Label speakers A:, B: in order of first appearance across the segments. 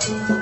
A: Yeah.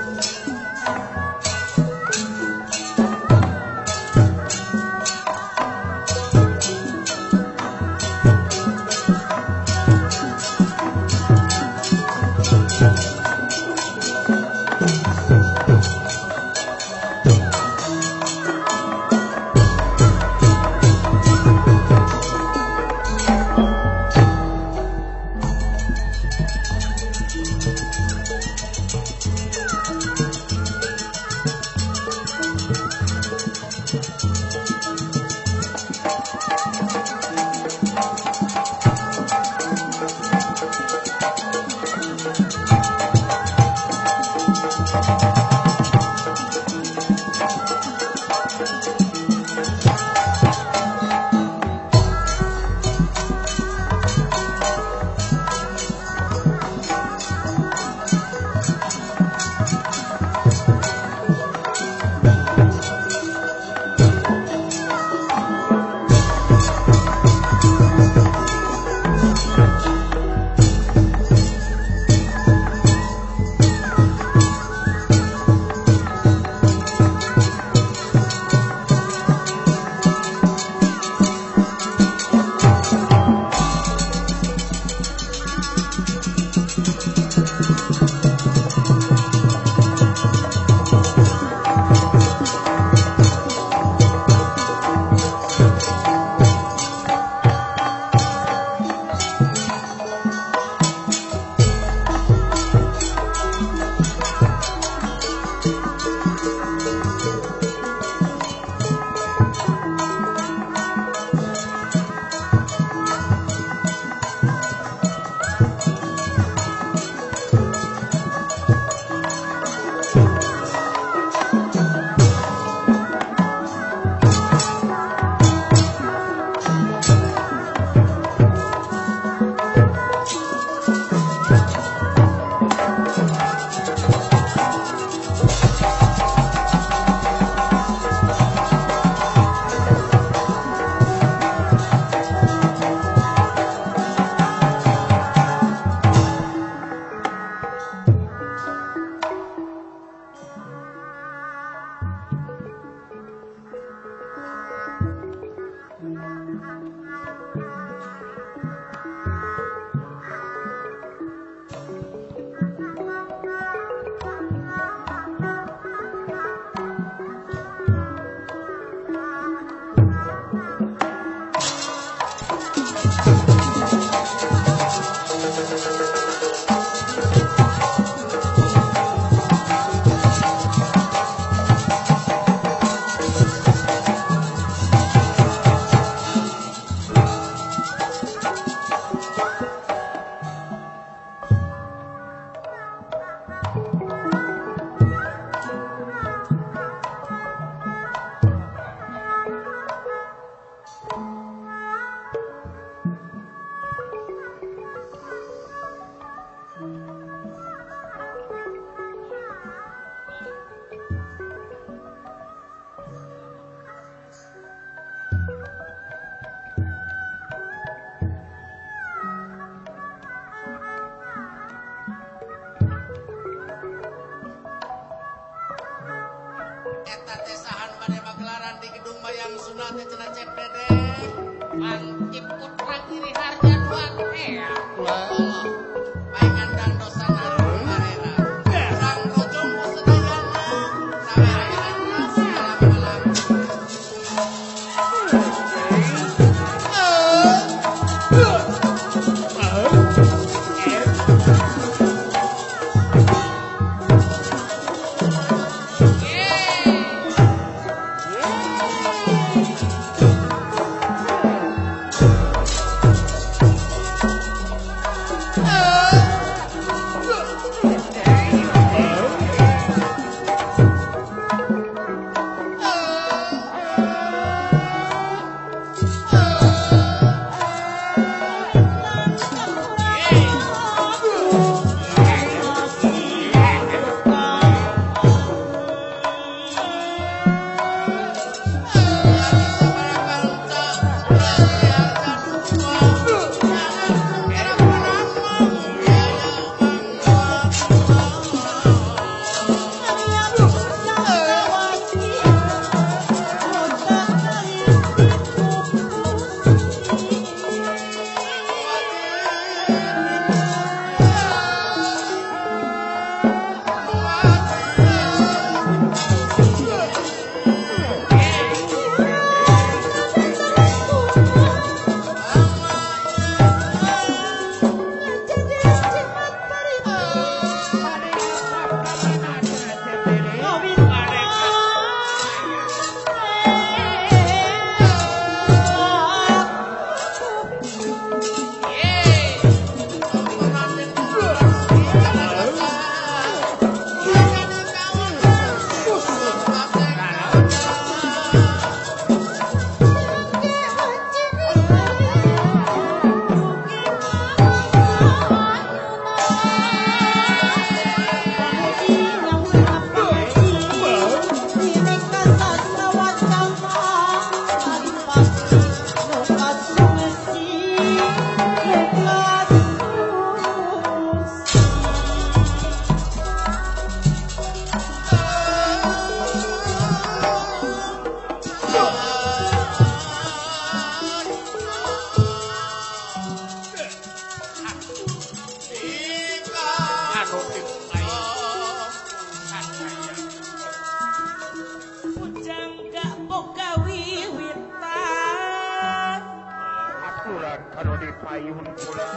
A: Payun kula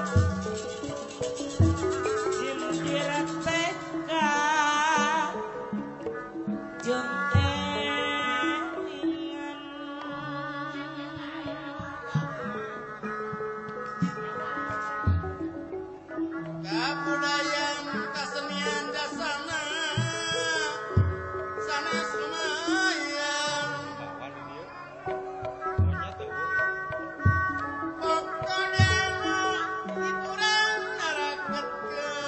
B: Kabudayaan kasenian dasana sanes lumayan. Pokona hiburan naraketkeun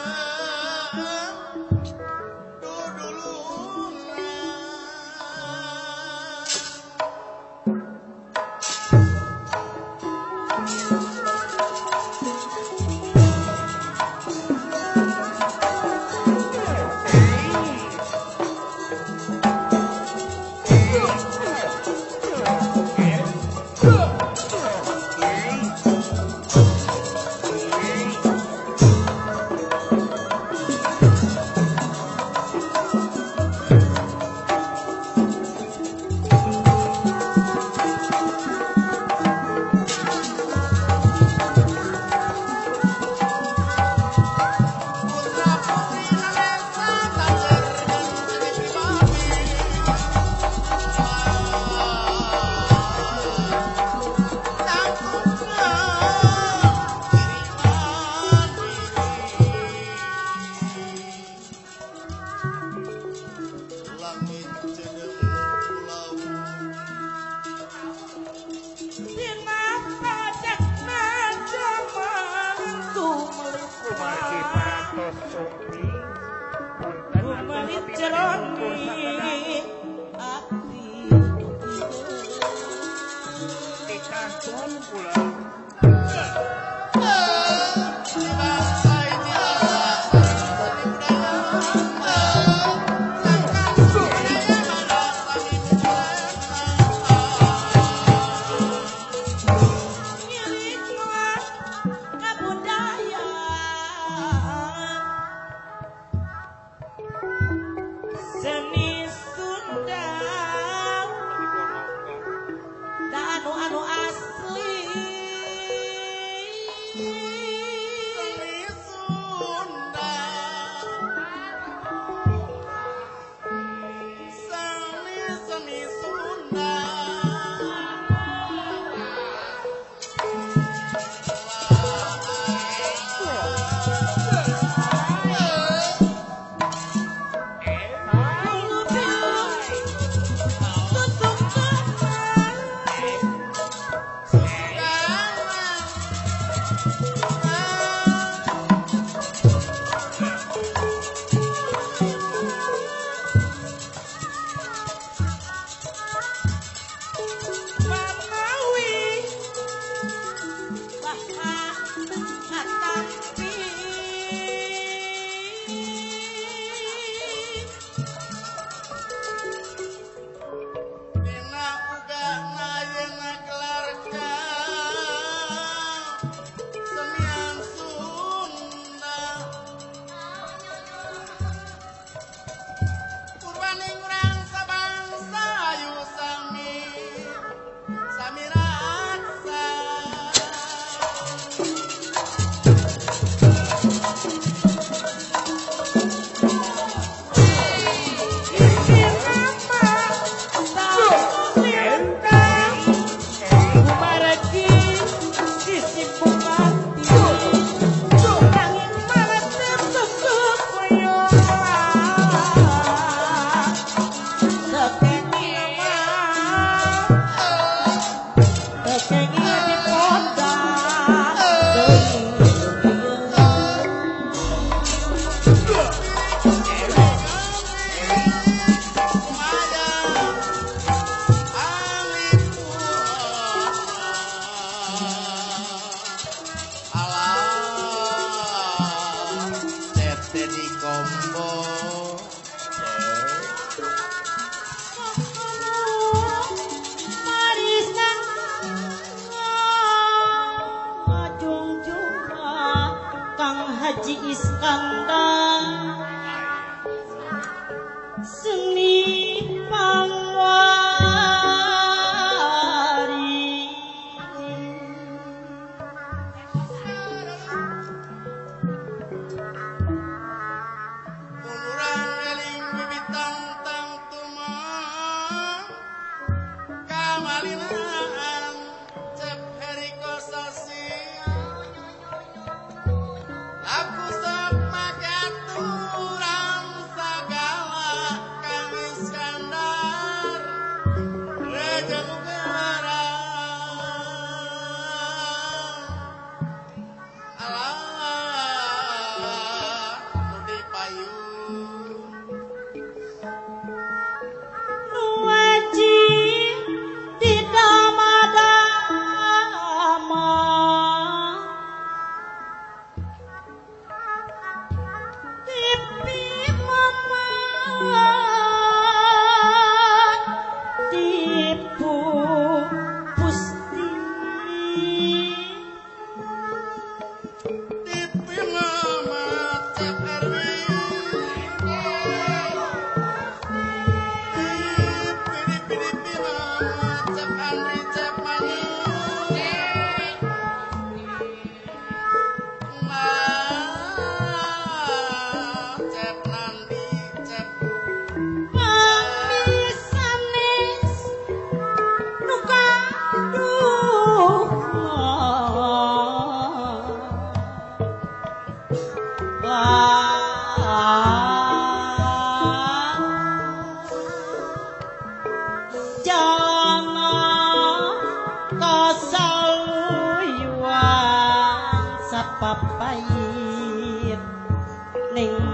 B: dudulungan.
C: Seni Sunda anu asli.
B: Seni Sunda, seni seni Sunda.
C: Haji Iskandar seni pangwari.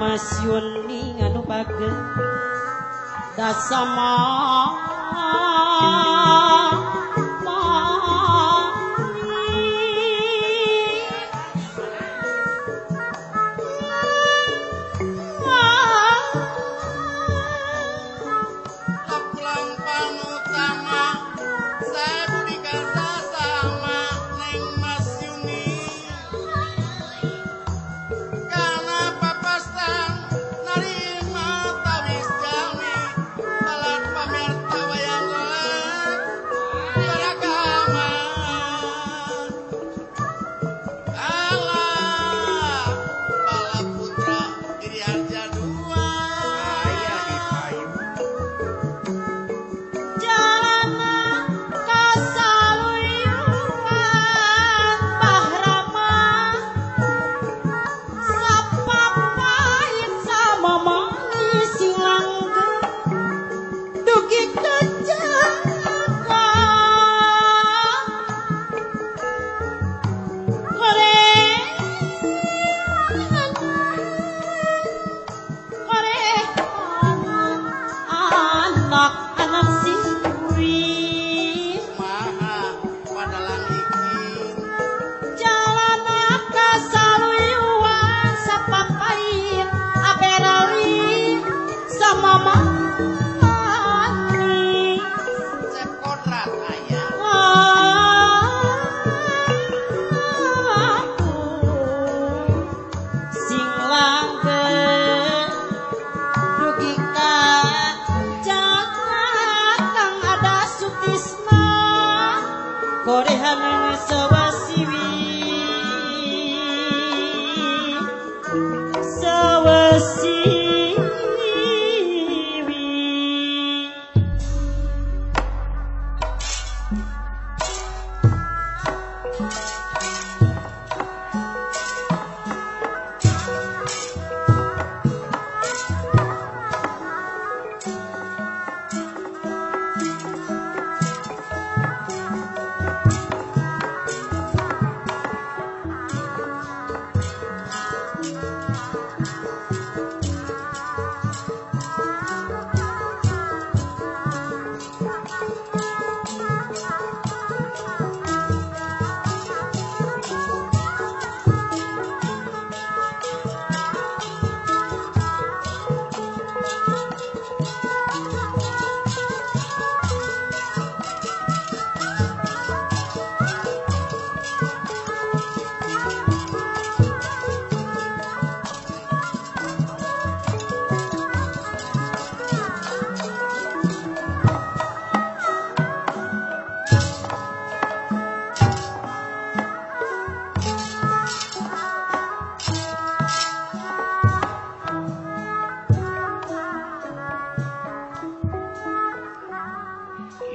C: Mas Yuni nganu pagel dasama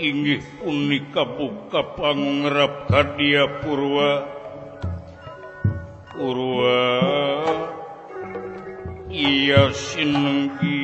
A: Inggih punika buka pangrap kadia purwa purwa iya sinenggi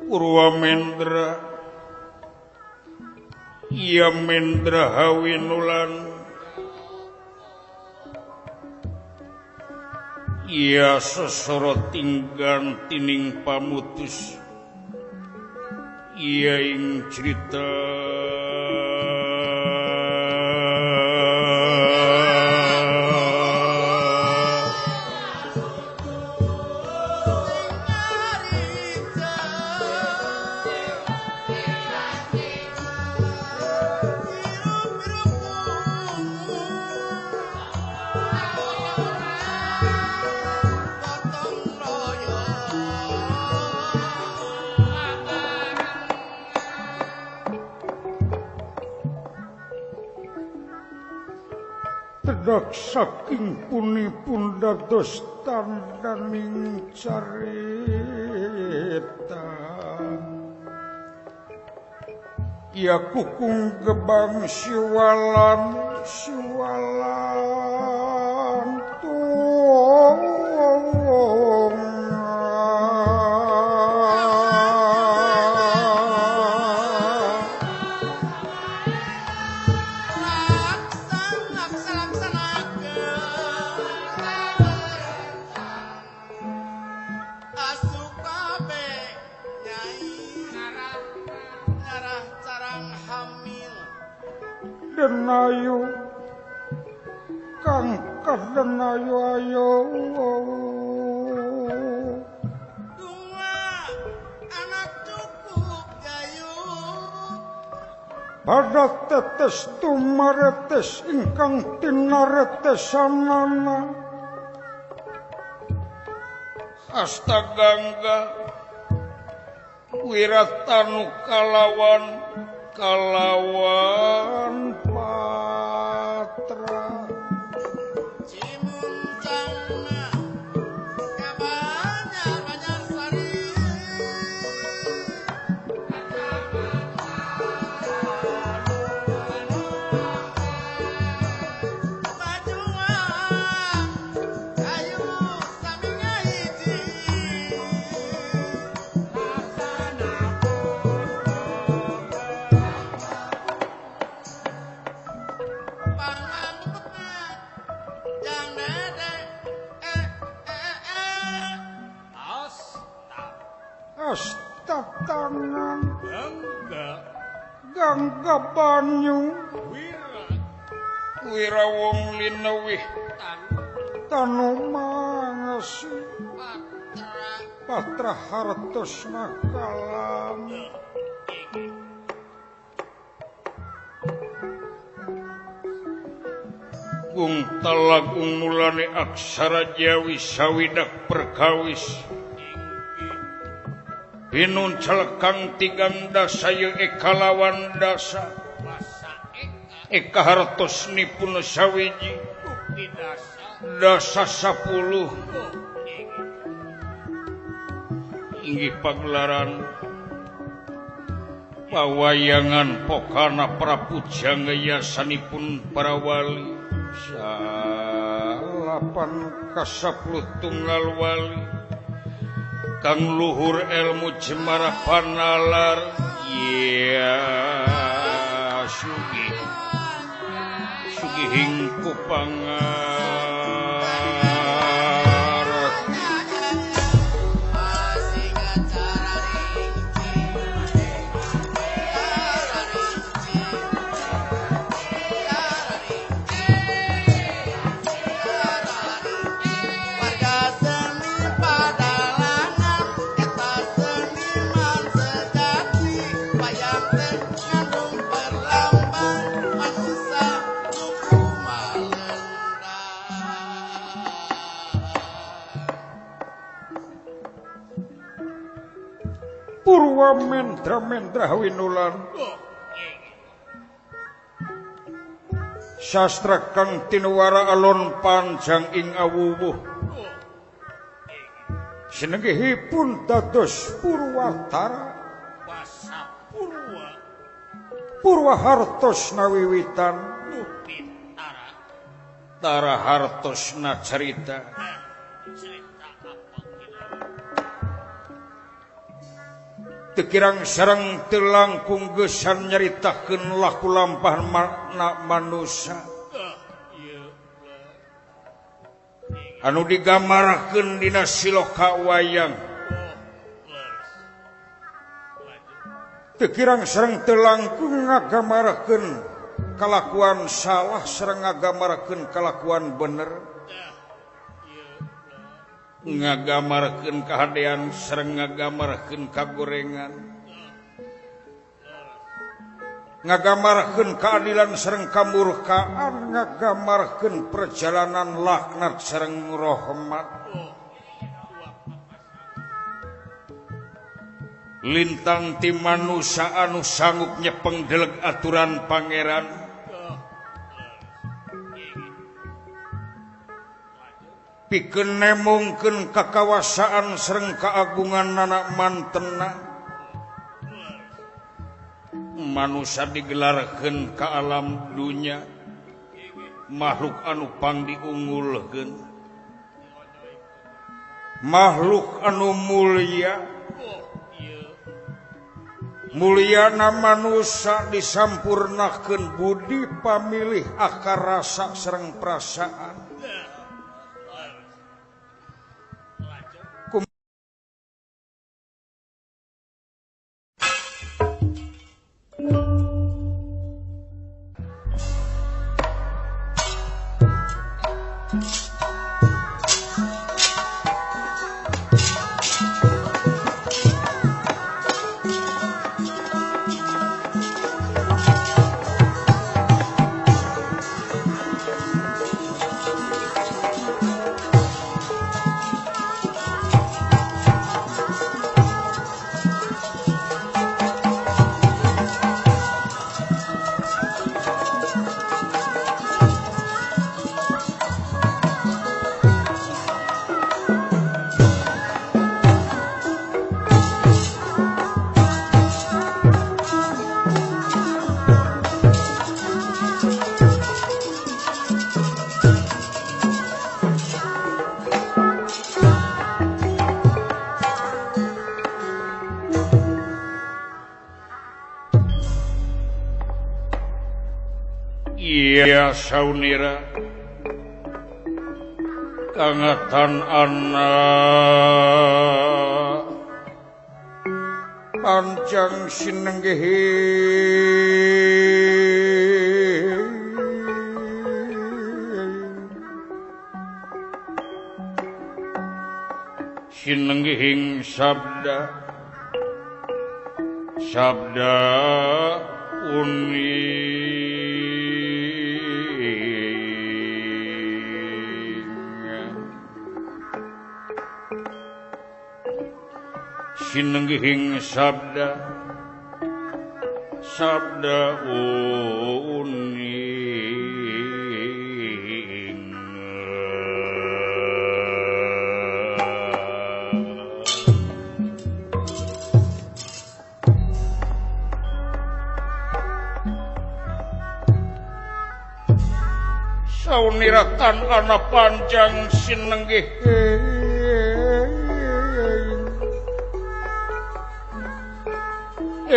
A: Purwa Mendra iya Mendra Hawinulan iya sesoro tinggan tining pamutus iya ing cerita Tedak saking punipun dados tandaning carita ya kukung gebang siwalan siwalan tuong Denayu kangkar denayu ayo
B: dunga anak cukup gayu
A: pada tetes tumaretes ingkang tinaretesanana Astagangga wiratanu kalawan kalawan patra
B: cimuncangna ka Banjar Banjarsari bajuang ayu sami ngahiji
A: Asta tangan gangga banyu wira wong linewih tanu mangesi patra hartos nakalam Gung talagung mulane aksara Jawi sawidak perkawis Pinun celekang tigang dasa ye eka lawan dasa eka hartosnipun sawiji dasa 10 inggih pagelaran pawayangan pokana prapujangga yasanipun para wali salapan kasapuluh tunggal wali kang luhur ilmu jemara panalar ya sugih sugihing kupangar. Purwa mendra mendra winulan sastra kang tinuwara alon panjang ing awuwuh senengihipun dados purwatara purwa hartos nawiwitan tara hartos na carita tekirang sareng telangkung gesan nyaritakeun laku lampah makna manusa anu digambarkeun dina siloka wayang tekirang sareng telangkung ngagambarkeun kalakuan salah sareng ngagambarkeun kalakuan bener ngagambarkeun kahadean sareng ngagambarkeun kagorengan ngagambarkeun keadilan sareng kamurkaan ngagambarkeun perjalanan laknat sareng rahmat lintang ti manusa anu sanggup nyepeng deleg aturan pangeran Pikeun nemongkeun kakawasaan sareng kaagungan anak mantena. Manusia digelarkeun ka alam dunya, makhluk anu pangdiunggulkeun, makhluk anu mulia. Mulyana manusia disampurnakeun budi pamilih akar rasa sareng perasaan. Iya saunira kangatan anak panjang sinenggihi sinenggihing sabda sabda uni. Sinenggihing sabda sabda uning. Sauniratan ana panjang sinenggih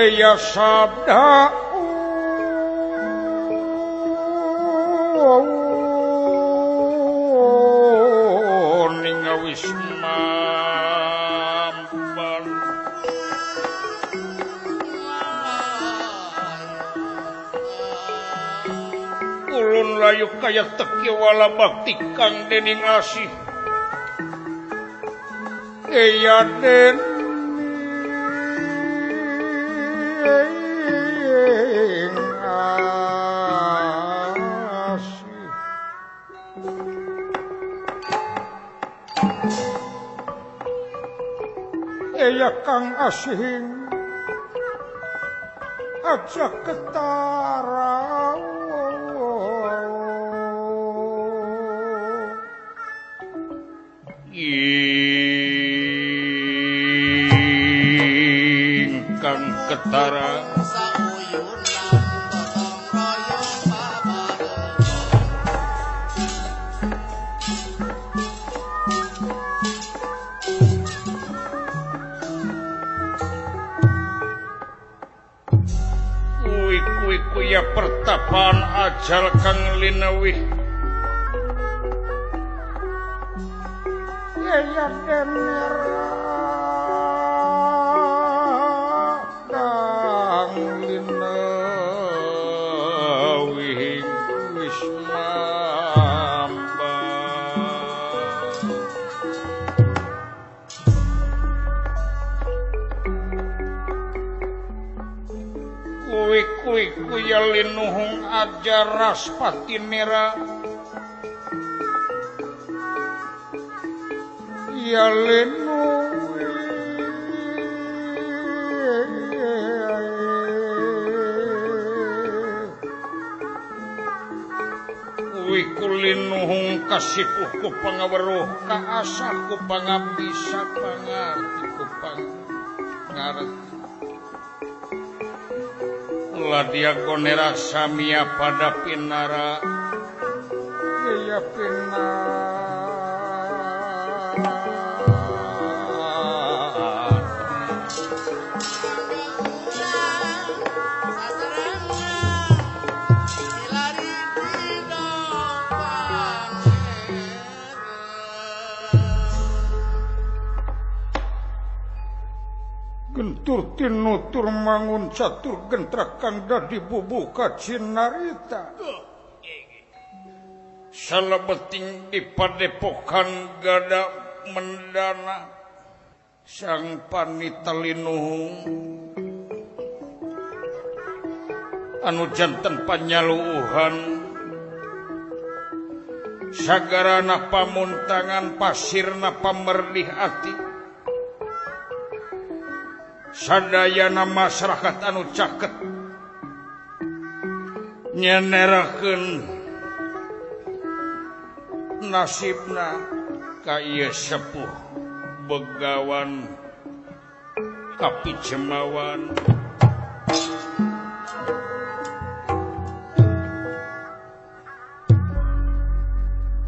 A: ya sabda ning wis mampan ulun layu kaya teki wala bakti kang dening asih ya den ya kang asing aja ketara ingkang ketara ya pertapaan ajal kang linewih ya kang linewih wis mampan kuwi-kuwi kuya linuhung ajar raspati nira ya Tuluy kulinuhung kasipuh ku pangaweruh kaasah ku pangabisa pangarti ku pangarti Ladia gonera samia pada pinara ya pinara Gentur tinutur mangun catur gentrakan dadi bubuka cinarita. Salebeting di padepokan gada mendana sang panita linuhung anu janten panyaluuhan sagarana pamuntangan pasirna pamerdih ati sadayana masyarakat anu caket nyenerakeun nasibna ka ieu sepuh begawan kapijemawan.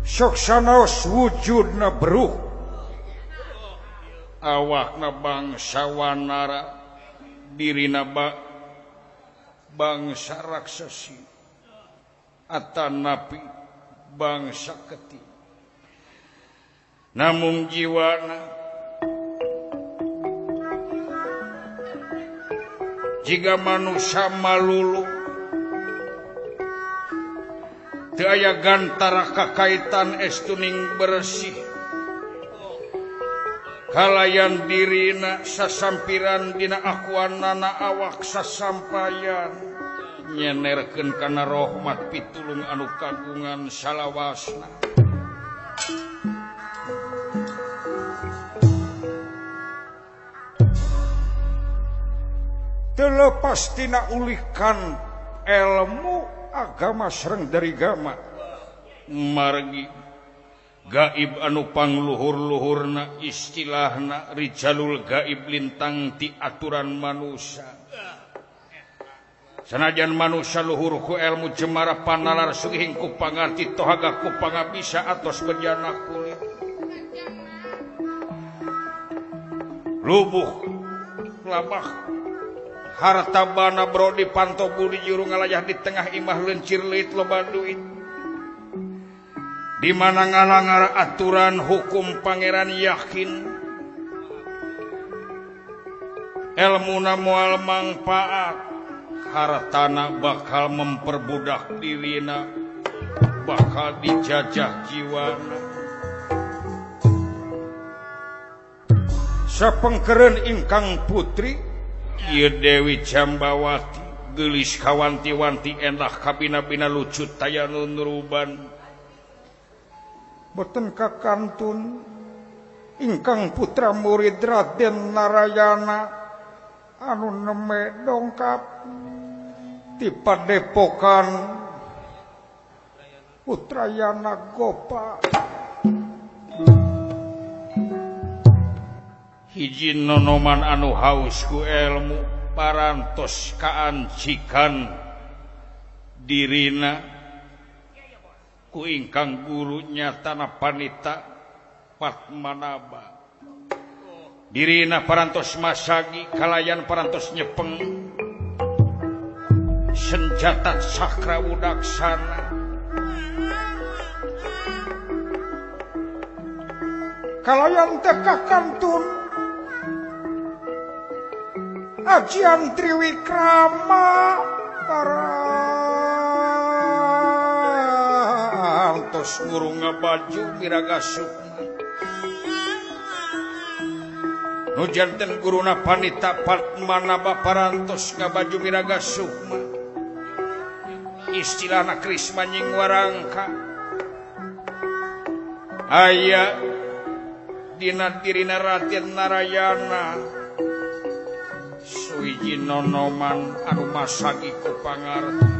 A: Sok sanaos wujudna beruh awakna bangsa wanara dirina bangsa raksasi atanapi bangsa keti namung jiwana jika manusia malulu teu aya gantara kakaitan estuning bersih kalayan dirina sasampiran dina akuanana awak sasampayan nyenerkeun kana rahmat pitulung anu kagungan salawasna. Teu lepas tina ulikan ilmu agama sareng dari gama margi gaib anu pangluhur-luhurna istilahna rijalul gaib lintang ti aturan manusia. Sanajan manusia luhur ku ilmu jemara panalar sugihing ku pangarti tohaga ku pangabisa atos bejana kulit lubuh labah harta bana brodi panto budi juru ngalayah di tengah imah lencir leuit loba duit di mana ngalangar aturan hukum pangeran yakin elmuna moal mangpaat hartana bakal memperbudak dirina bakal dijajah jiwana. Sapengkeureun ingkang putri ieu Dewi Jambawati geulis kawanti-wanti endah kabina-bina lucut taya nu nuruban boten kakantun ingkang putra murid Raden Narayana anu neme dongkap ti padepokan Putrayana Gopa. Hiji nonoman anu haus ku ilmu parantos kaancikan dirina ku ingkang guru nyatana panita Padmanaba. Dirina parantos masagi kalayan parantos nyepeng senjata sakra wudaksana. Kalayan teh kakantun ajian Triwikrama parantos ngurunga baju miraga sukma nu janten guruna panita Padmanaba parantos ngabaju miraga sukma istilahna krisma nying warangka aya dina dirina Raden Narayana suwiji nonoman anu masagi ku pangarti.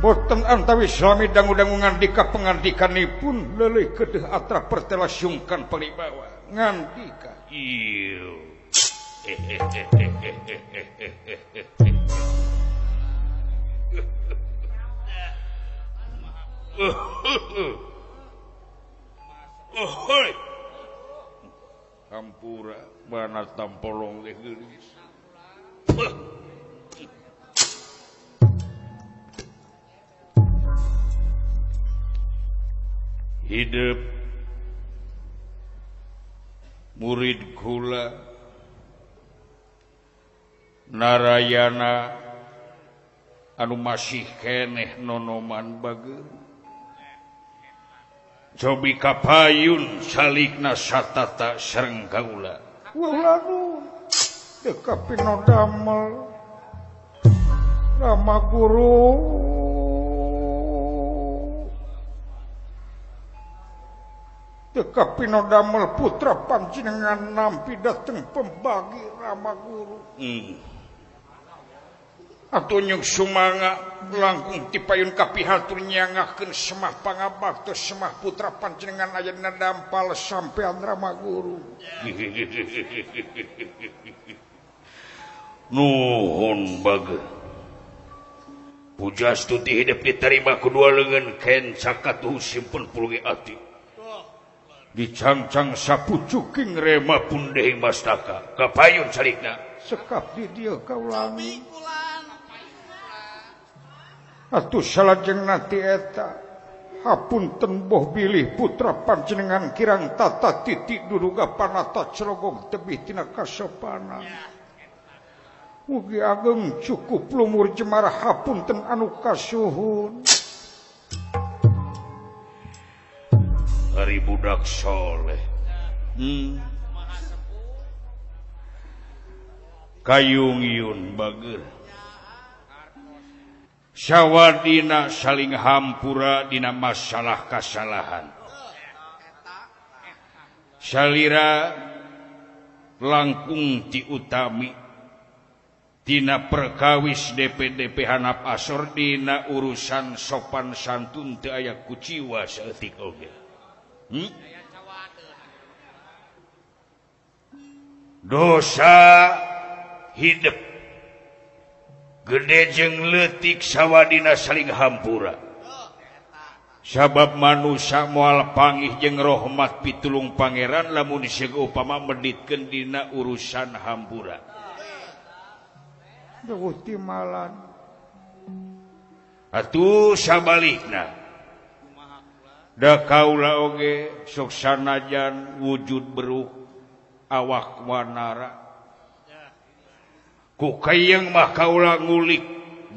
A: Boten antawis salami dangu-dangu ngandika pengandikanipun leuleuh keudeuh atra pertela sungkan palibawa ngandika ieu. Hampura mana tampolong teh geulis. Hidup murid kula Narayana anu masih keneh nonoman bager cobi kapayun salikna satata sareng kaula.
D: Waduh, teu kapino damel Rama Guru. Teu kapino damel putra panjenengan nampi dateng pembagi Rama Guru.
A: Atuh nyung sumanga langkung tipayun kapihatur nyangakeun semah pangabaktos semah putra panjenengan aya dina dampal sampean Rama Guru. Nuhun bager. Pujastuti hidup diterima kedua lengan ken sakatuh simpen pulungi ati. Dicangcang sapucuking rema pundehing mastaka kapayun salikna.
D: Sekap di dieu kaulami. Atuh salajeng nanti eta hapunten boh bilih putra panjenengan kirang tata titik duduga panata celogong tebih tina kasopanan. Mugi ageng cukup lumur jemara hapunten anu kasuhun.
A: Ari budak soleh. Kayung yun bager. Sawadina saling hampura dina masalah kasalahan. Salira langkung ti utami dina perkawis DPDP hanap asor dina urusan sopan santun teu aya kuciwa saeutik oge. Dosa hidup gede jeung leutik sawadina saling hampura. Sabab manusia moal pangih jeung rahmat pitulung pangeran lamun seug upama meditkeun dina urusan hampura.
D: Duh timalan.
A: Atuh sabalikna. Da kaula oge sok sanajan wujud beruk awak wanara. Ku kayeng mah kaula ngulik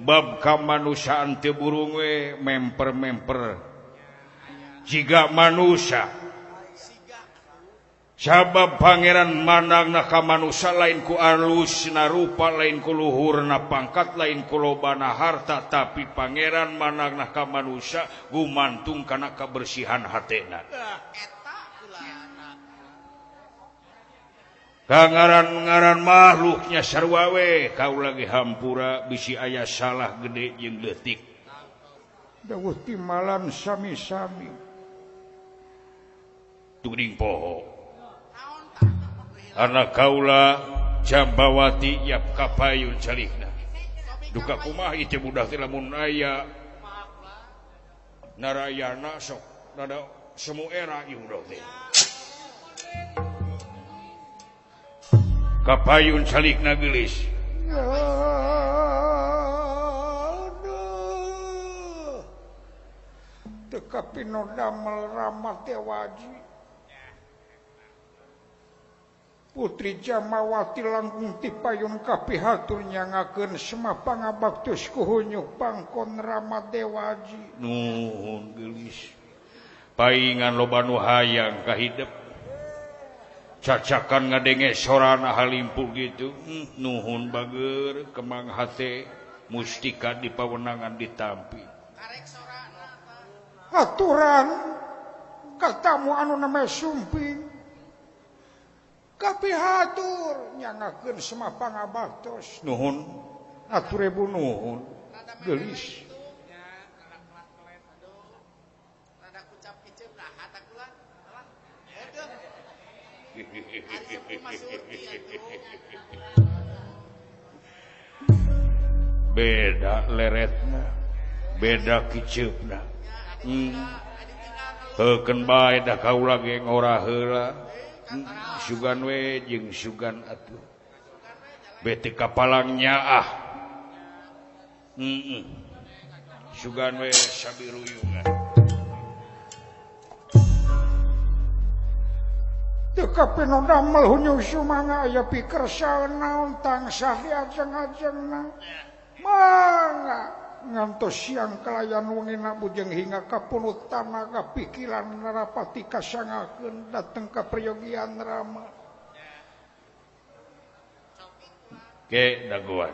A: bab kamanusiaan teu burung we memper-memper jiga manusia. Sabab pangeran mandangna ka manusia lain ku alusna rupa, lain ku luhurna pangkat, lain ku lobana harta, tapi pangeran mandangna ka manusia gumantung kana kabersihan hatena. Kangaran-ngaran makhluknya sarua we kau lagi hampura bisi aya salah gede jeung leutik.
D: Dawuh timalan sami-sami.
A: Tugding poho. Anak kaula Jambawati yap kapayun calikna. Duka kumaha ieu budak teh lamun aya Narayana sok rada semu era ieu budak teh. Kapayun calikna geulis.
D: Aduh. Teu kapino damel Rama Dewaji. Putri Jamawati langkung tipayun kapihatur nyangakeun semah pangabaktos kuhunyuk pangkon Rama Dewaji.
A: Nuhun geulis. Paingan loba nu hayang kahidep. Cacakan ngadenge sorana halimpul gitu. Nuhun bager kemang hate mustika di pawenangan ditampi.
D: Aturan katamu anu namanya sumping. Kapihatur nyangakeun semah pangabaktos.
A: Nuhun atur ibu nuhun geulis. Beda leretna, beda kiceupna. Heukeun bae da kaula ge ngora heula. Sugan we jeung sugan atuh. Bete kapalang nyaah. Sugan we sabiruyungan.
D: Teu kapeno damel hunyung sumanga aya pikersa naon tansah diajeng-ajengna. Mangga ngantos siang kalayan wengina bujeng hingga kapunut tanaga pikiran narapati kasangakeun dateng ka prayogian Rama.
A: Ke dagoan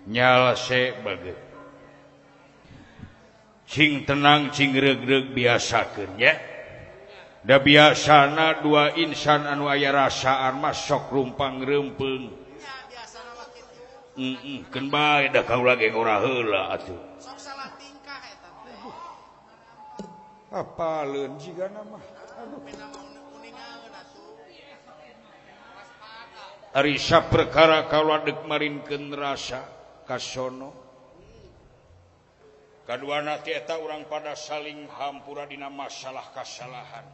A: nyalse bageut. Cing tenang cing reug-reug biasakeun nya. Da biasana dua insan anu aya rasaan mah sok rumpang reumpeung. Keun bae da kaula ge ngora heula atuh.
B: Sok salah tingkah eta teh.
D: Apaleun jigana mah. Aduh.
A: Ari saperkara kaula deuk marinkeun rasa kasono. Kaduana teh eta urang pada saling hampura dina masalah kasalahan.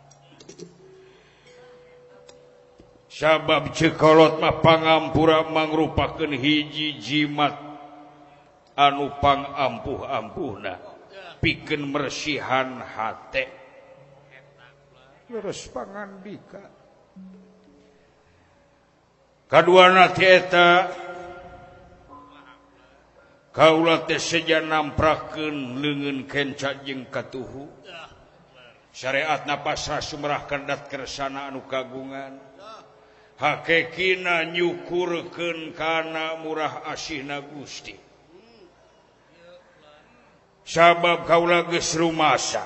A: Sabab cekolot mah pangampura mangrupakeun hiji jimat anu pangampuh-ampuhna pikeun mersihan hate.
D: Leres pangandika.
A: Kaduana teh eta kaula teh seja namprakeun leungeun kenca jeung katuhu. Syariatna pasrah sumrah kandat kersana anu kagungan. Hakekina nyukurkeun kana murah asihna Gusti. Sabab kaula geus rumasa.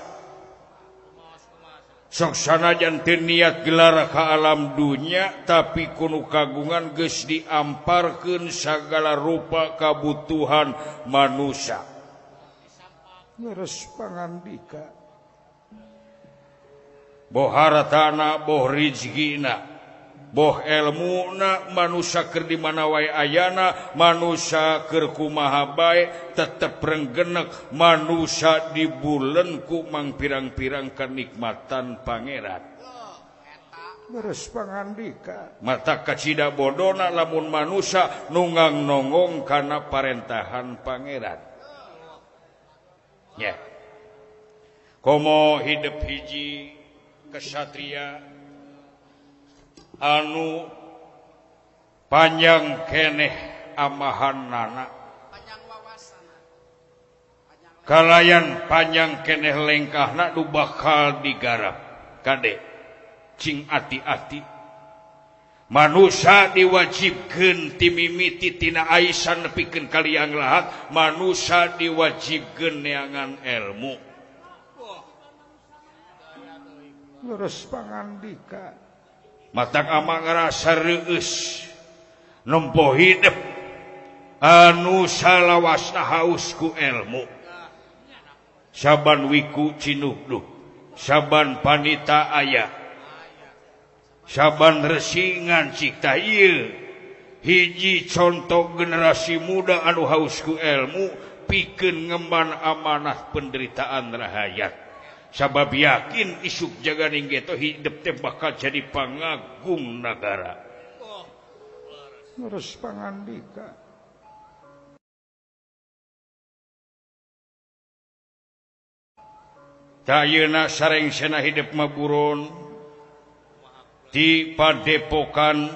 A: Sok sanajan teu niat gelar ka alam dunya tapi kunu kagungan geus diamparkeun sagala rupa kabutuhan manusia.
D: Leres pangandika.
A: Boh haratana boh rizkina boh elmuna manusia keur di mana wae ayana manusia keur kumaha bae tetep renggenek manusia dibulen ku mangpirang-pirang kenikmatan pangeran.
D: Leres pangandika.
A: Mata kacida bodona lamun manusia nunggang nongong kana parentahan pangeran. Ya. Komo hidup hiji kesatria anu panjang keneh amahanana, kalayan panjang keneh lengkahna nu bakal digarap. Kade cing ati-ati manusia diwajibkeun timimiti tina aisan nepikeun kaliang lahat, manusia diwajibkeun neangan ilmu.
D: Leres pangandika.
A: Matak ama ngarasa reueus nempo hidep anu salawasna haus ku ilmu. Saban wiku cinugduh, saban panita aya, saban resingan cipta ieu hiji contoh generasi muda anu haus ku ilmu pikeun ngemban amanah penderitaan rahayat. Sabab yakin isuk jaganing geto hidup teh bakal jadi pangagung nagara.
D: Leres pangandika.
A: Tayeuna sarengsena hidup mah buron di padepokan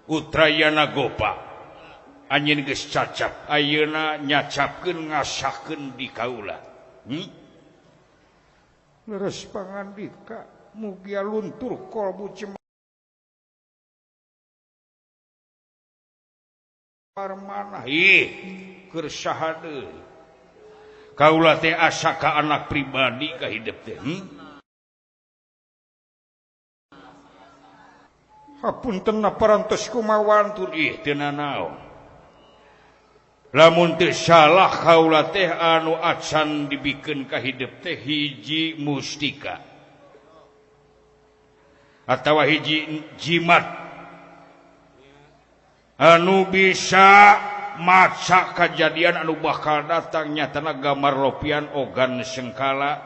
A: Utrayana Gopa. Anjeun geus cacap ayeuna nyacapkeun ngasahkeun di kaula.
D: Leres pangandika mugia luntur kolbu cemar manah.
A: Ih keur saha deui kaula teh asa ka anak pribadi ka hidup teh.
D: Hapunten parantos kumawan
A: tur ih teu nanaon. Lamun teu salah kaula teh anu acan dibikeun ka hidup teh hiji mustika. Atawa hiji jimat anu bisa maca kejadian anu bakal datang nyatana gamar lopian ogan sengkala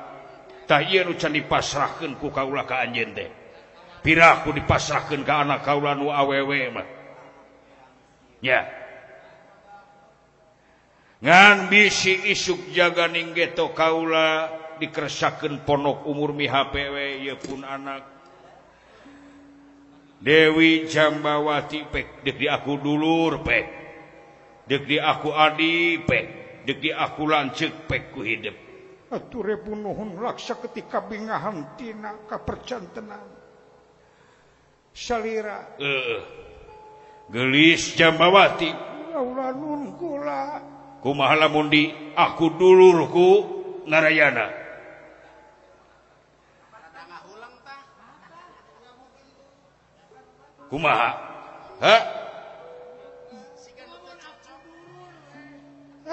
A: tah ieu nu can dipasrahkeun ku kaula ka anjeun teh piraku dipasrahkeun ka anak kaula nu awewe mah nya ngan bisi isuk jaga ning geto kaula dikersakeun ponok umur mihapewe ieu pun anak Dewi Jambawati pek deuk di aku dulur pek deuk di aku adi pek deuk di aku lanceuk pek ku hidup
D: atuh rebu nuhun laksa ketika bingahan tina kapercantenan salira
A: geulis Jambawati
D: kaula nun kula
A: kumaha lamun di aku dulurku Narayana kumaha ha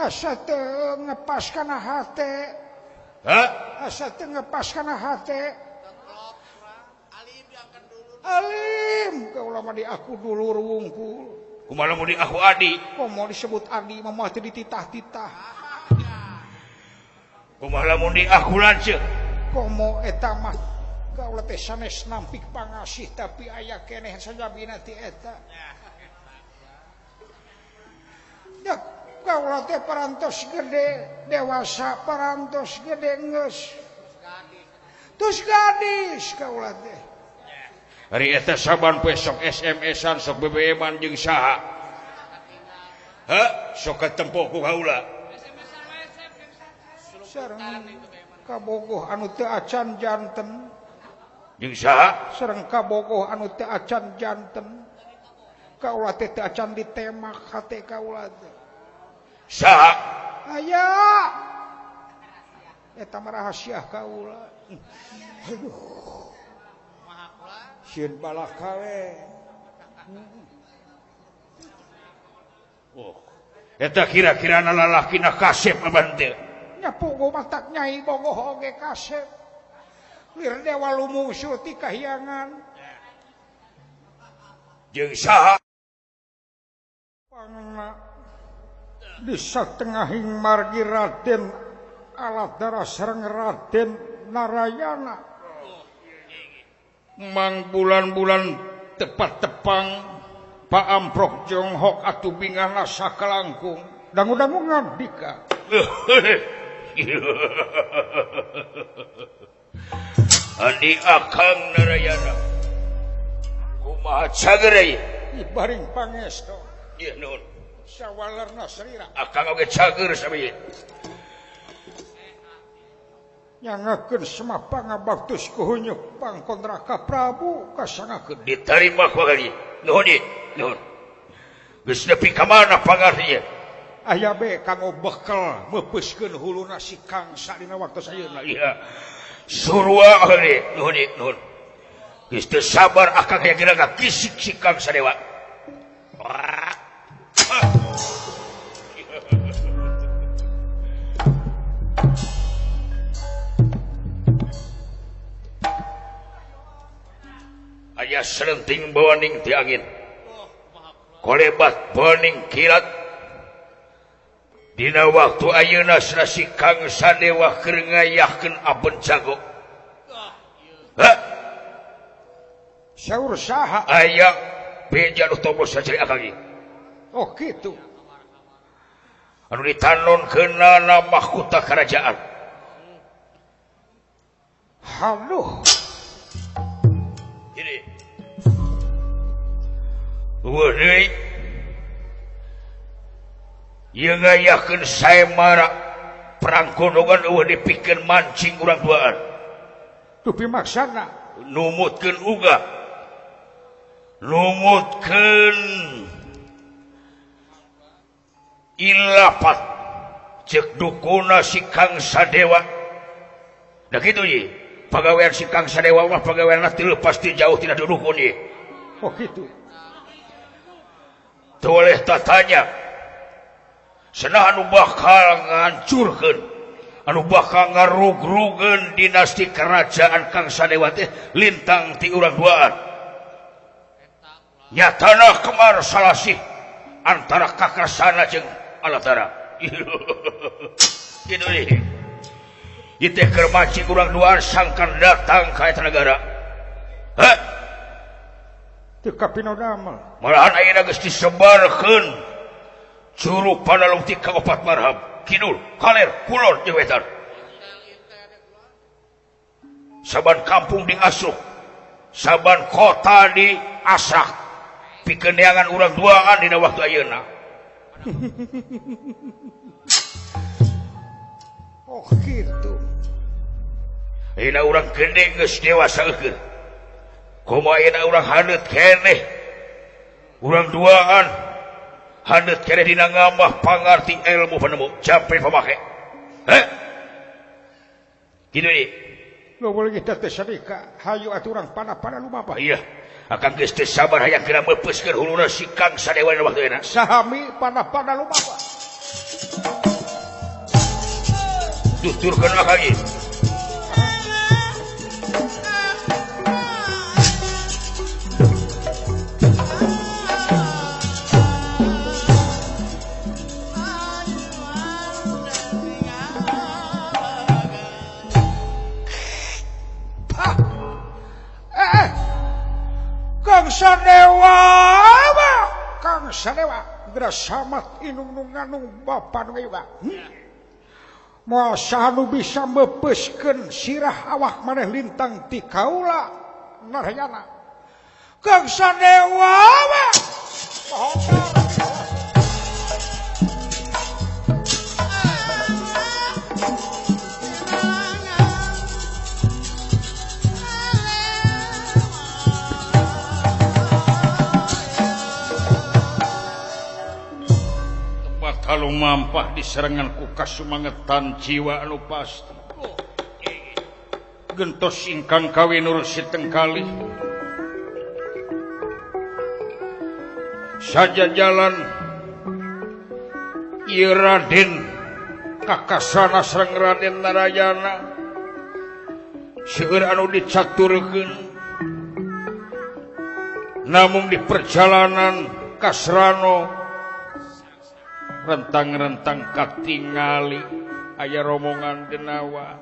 D: asa teu ngepas kana hate
A: ha
D: asa teu ngepas kana hate alim kaula mah di aku dulur wungkul
A: kumaha lamun di aku adi
D: komo disebut adi mah moal teu dititah-titah
A: kumaha lamun di aku lanceuk
D: komo eta mah kaula teh sanes nampik pangasih tapi aya keneh sajabina ti eta ya kaula teh parantos gede dewasa parantos gede geus tos gadis kaula teh
A: ari eta saban poe sok SMS-an sok BBM-an jeung saha ha sok katempo ku kaula
D: sareng kabogoh anu teu acan janten
A: jeung saha
D: sareng kabogoh anu teu acan janten kaula teh teu acan ditemak hate kaula teh
A: saha
D: aya eta mah rahasia kaula aduh sieun balaka we
A: oh eta kira-kirana lalakina kasep aban teh
D: nya puguh matak nyai bogoh oge kasep lir dewa lumungsu ti kahyangan
A: jeung saha
D: pangna di satengahing margi Raden Aladara sareng Raden Narayana
A: mang bulan-bulan tepat tepang Pak Amprok jonghok atuh bingahna sakalangkung
D: dangu-dangu ngabdika
A: Andi Akang Narayana kumaha cager ieu
D: baring pangestu
A: ieu nuhun
D: sawalerna salira
A: Akang oge cager sami
D: nyangakeun semah pangabaktus ku hunyuk pangkontra ka Prabu kasangakeun
A: ditarima ku kali nuhun ieu nuhun geus nepi ka mana pangarti
D: aya be kanggo bekel meupeuskeun huluna si Kangsa dina waktu ayeuna
A: iya surwa kali nuhun ieu nuhun geus teu sabar akang hayang geura ngakisik si Kangsa Dewa aya selenting bawaning ti angin kolebat bawaning kilat dina waktu ayeuna si Kangsa Dewa keur ngayahkeun aben jago ha
D: saur saha
A: aya beja nu tomos sacari akang ieu
D: oh kitu
A: anu ditanonkeunana mahkota kerajaan
D: haduh
A: ini eueuh deui ieu ngayakeun saemara perang kondogan eueuh dipikeun mancing urang duaan
D: dupi maksana
A: numutkeun uga numutkeun ilapat cek dukuna si Kangsa Dewa da kitu ye pagawean si Kangsa Dewa mah pagaweanna teu lepas ti jauh tina dukun ye
D: oh kitu
A: teu boleh tatanya senah anu bakal ngancurkeun Anu bakal ngarugrugeun dinasti kerajaan Kang Sadewa teh lintang ti urang duaan. Nyatana kemar salasih antara Kakasana jeung Alatara. Kitu ieu. Ieu teh keur mancing urang duaan sangkan datang ka eta nagara. Heh.
D: Teu kapino damel.
A: Malahan ayeuna geus disebarkeun juru panalung ti kaopat marhab. Kidul, kaler, kulon, jeung wetan. Saban kampung diasup, saban kota diasak. Pikeun neangan urang duaan dina waktu ayeuna.
D: Oh kitu.
A: Ayeuna urang gede geus dewasa eukeun. Komo ayeuna urang haneut keneh. Urang duaan haneut keneh dina ngamah pangarti ilmu penemu jampe pamake. Heh. Kitu ieu.
D: Lo boleh kita teh sadika hayu atuh urang panah-panah lumampah.
A: Iya. Akang geus teu sabar hayang kira meupeuskeun huluna si Kang Sadewa dina waktu ayeuna.
D: Sahami panah-panah lumampah.
A: Tuturkeun akang ieu.
D: Kang Sadewa, Kang Sadewa, geura samat inung nu nganung bapa nu ngayuga. Moal saha nu bisa meupeuskeun sirah awak maneh lintang ti kaula Narayana. Kang Sadewa,
A: kalau mampah diserangan ku kasumangetan jiwa anu pasti. Gentos ingkang kawinur sitengkali saja jalan ieu Raden Kakasana sareng Raden Narayana seueur anu dicaturkeun namung di perjalanan kasrano rentang-rentang katingali aya romongan denawa.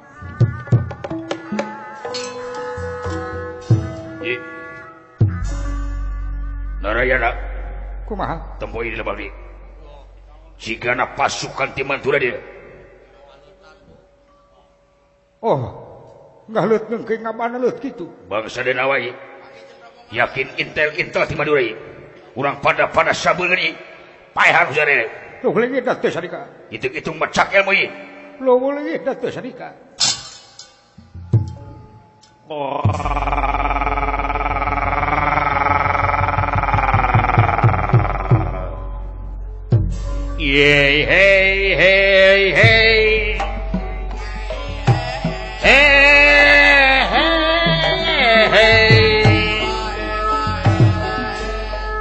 A: Narayana
D: kumaha
A: tempo ieu lebah deui. Jigana pasukan ti Mantura dia.
D: Oh, ngahleut ngeungkeun ngabana leut kitu.
A: Bangsa denawa ieu. Yakin intel-intel ti Madura ieu. Urang pada-pada sabeungeun ieu. Paehan hujare.
D: Lo boleh teh sadika.
A: Hitung-hitung macak ilmu ieu.
D: Lo boleh teh sadika.
A: Hey hey hey hey. Hey hey hey.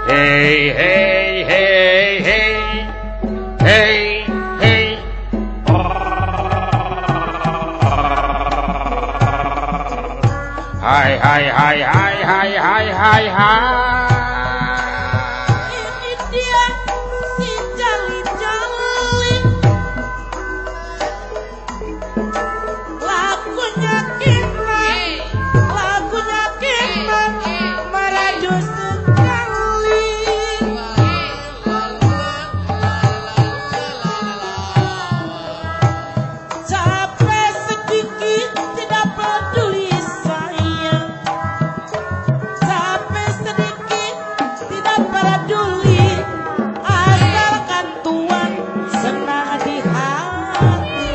A: Hey hey hey hey. Hey, hey. Hai, hai, hai, hai, hai, hai, hai, hai.
C: Ini dia si jali-jali, lagunya kiman, lagunya kiman, meraju sekali. Capek sedikit tidak peduli saya, capek sedikit tidak peduli, asalkan Tuhan senang di hati.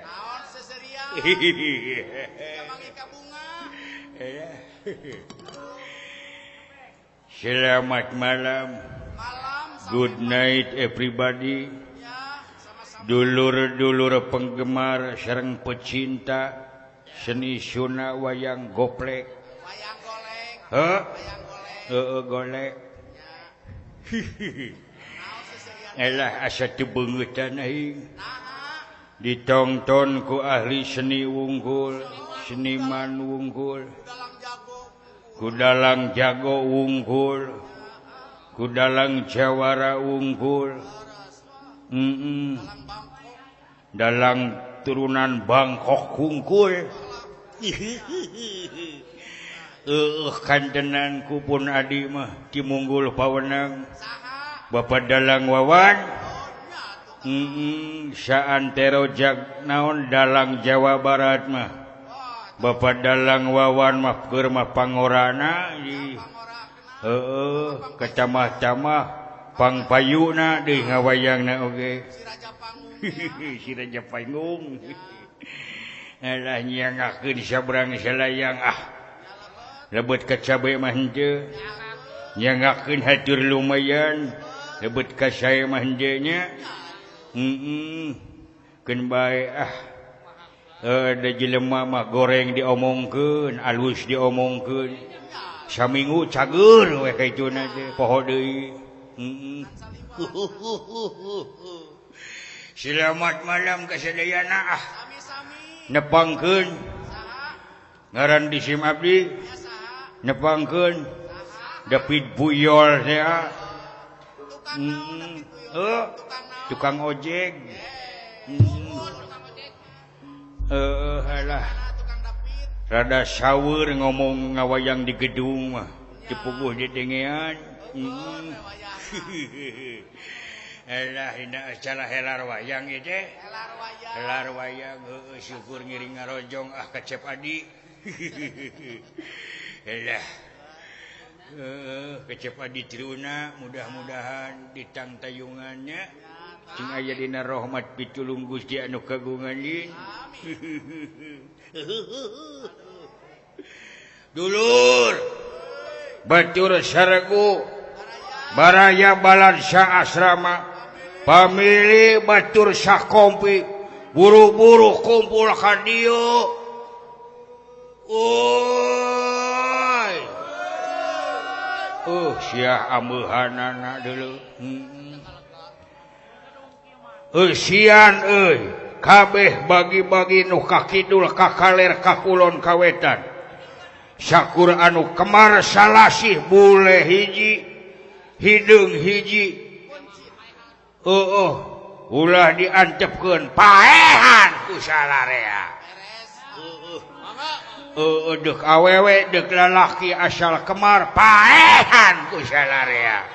B: Naon seseria? Mangi ka bunga.
A: Selamat malam.
B: Malam.
A: Good night everybody.
B: Ya, sama-sama.
A: Dulur-dulur penggemar sareng pecinta seni Sunda wayang goplek.
B: Wayang golek.
A: Heuh. Heeh golek. Elah asa teu beungeutan aing. Ditongton ku ahli seni wungkul, seniman wungkul. Ku dalang jago wungkul. Ku dalang jawara wungkul. Dalang turunan Bangkok wungkul. Kantenan ku pun adi mah Ki Munggul pawenang. Bapak Dalang Wawan. Saantero jag naon dalang Jawa Barat mah. Bapak Dalang Wawan mah keur mah pangorana di heeh kecamah-camah pangpayuna deui ngawayangna oge. Si Raja Panggung. Alah nyangakeun sabrang salayang ah. Lebet ka cabe mah henteu. Nyangakeun hatur lumayan. Lebet ka sae mah henteu nya. Keun bae ah. Da jelema mah goreng diomongkeun, alus diomongkeun. Saminggu cager we kaituna teh poho deui. Selamat malam ka sadayana ah. Nepangkeun ngaran di sim abdi. Nepangkeun David Buyol teh ah. Tukang ojek. Alah. Rada saweur ngomong ngawayang di gedung mah dipuguh didengean. Alah dina acara helar wayang ieu teh. Helar wayang heueuh syukur ngiring ngarojong ah ka Cep Adi. Alah. Ka Cep Adi Truna mudah-mudahan ditangtayungannya cing aya dina rahmat pitulung Gusti anu kagungan lin. Dulur batur saregu baraya balansa asrama pamili batur sakompi buru-buru kumpul ka dieu. Oi. Siah ameuhanana deuleu. Eusian euy kabeh bagi-bagi nu ka kidul ka kaler ka kulon ka wetan. Sakur anu kemar salasih bule hiji hideung hiji. Heueuh ulah diantepkeun paehan ku salarea. Heueuh deuk awewe deuk lalaki asal kemar paehan ku salarea.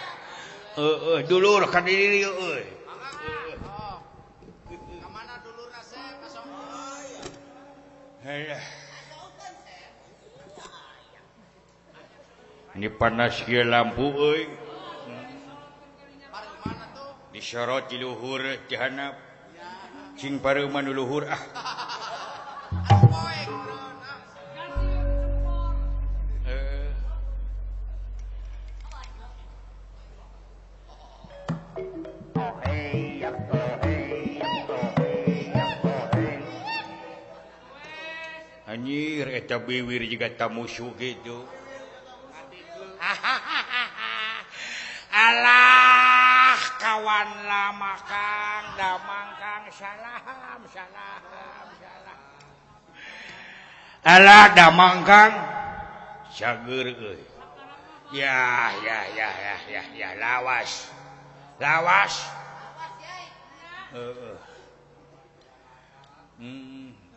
A: Heueuh dulur ka diri euy. Ini panas kieu lampu euy. Disorot di luhur di handap. Cing pareuman nu luhur ah. Anjir eta biwir jiga tamusuh gitu. Alah kawan lama Kang Damang Kang salam salam salam. Alah Damang Kang cager euy. Ya ya ya ya ya ya lawas. Lawas. Heeh.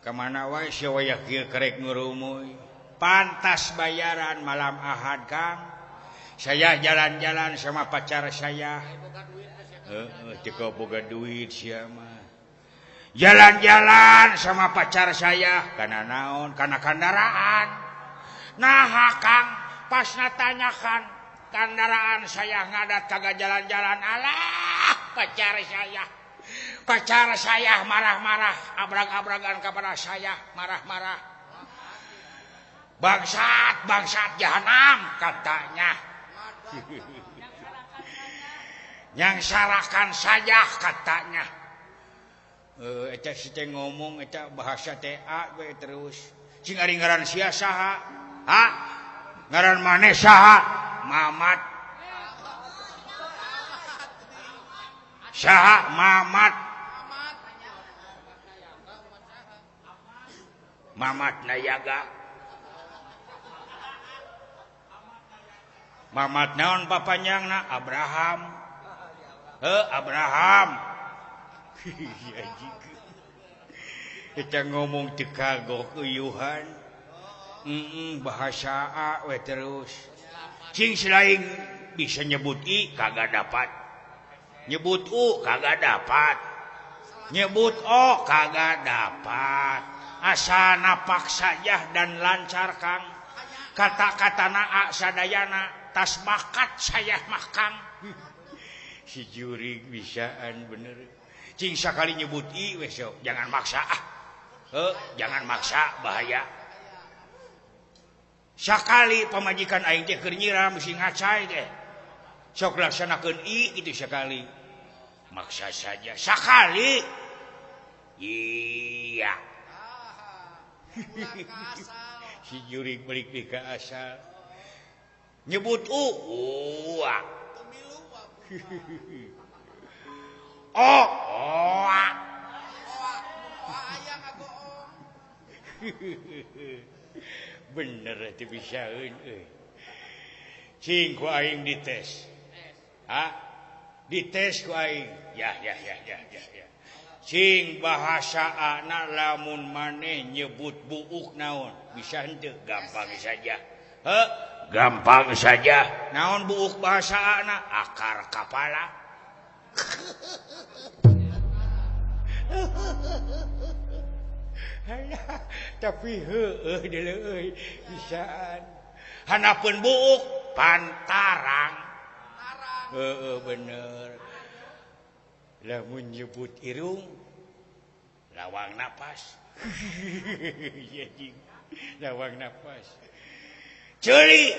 A: Kamana wae sia wayah kieu kerek ngurumuy. Pantas bayaran malam Ahad Kang. Saya jalan-jalan sama pacar saya. Heeh, teu boga duit sia mah. Jalan-jalan sama pacar saya kana naon? Kana kendaraan. Nah, Kang, pas natanyakan kendaraan saya ngadat kagak jalan-jalan. Alah, pacar saya. Pacar saya marah-marah, abrag-abragan kepada saya, marah-marah. Bangsat, bangsat jahanam katanya. Yang salahkan saja katanya. Eta si teh ngomong eta bahasa teh a we terus. Cing ari ngaran sia saha? Ha? Ngaran maneh saha? Mamat. Saha? Mamat. Mamat Nayaga. Mamat naon papanjangna? Abraham. Heuh, Abraham. Kita ngomong teu kagok uyuhan. Bahasa A we terus. Cing selain bisa nyebut I kagak dapat. Nyebut U kagak dapat. Nyebut O kagak dapat. Asa napak saja dan lancar Kang. Kata-katana A sadayana tas bakat saya mah Kang. Si jurig bisaan bener. Cing sakali nyebut I we sok, jangan maksa ah. Heuh, jangan maksa bahaya. Sakali pamajikan aing teh keur nyiram si ngacai teh. Sok laksanakeun I itu sekali. Maksa saja sakali. Iya. Si jurig balik di ka asal. Nyebut U, ua. O, oa. Bener teu bisaeun euy. Cing ku aing dites. Ha? Dites ku aing. Ya ya ya ya ya ya. Cing bahasa ana lamun maneh nyebut buuk naon? Bisa henteu? Gampang saja. Heuh, gampang saja. Naon buuk bahasa ana? Akar kapala. Tapi heueuh deuleu euy bisaan. Hanapeun buuk pantarang. Heueuh bener. Lamun nyebut irung lawang napas. Lawang napas. Ceuli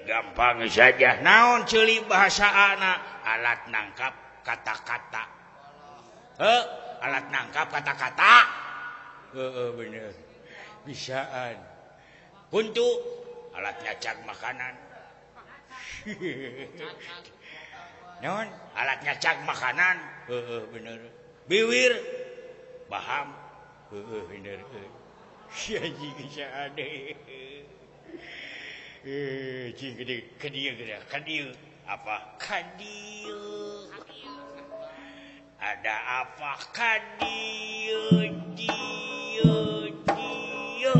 A: gampang saja. Naon ceuli bahasa ana? Alat nangkap kata-kata. Heuh, alat nangkap kata-kata. Heeh bener. Bisaan. Kuntu alat nyacak makanan. Naon? Alat nyacak makanan. Heeh bener. Biwir baham. Heeh bener. Si anjing bisaan deui. Cing gede ka dieu geura, ka dieu. Apa? Ka dieu. Ada apa ka dieu dieu dieu.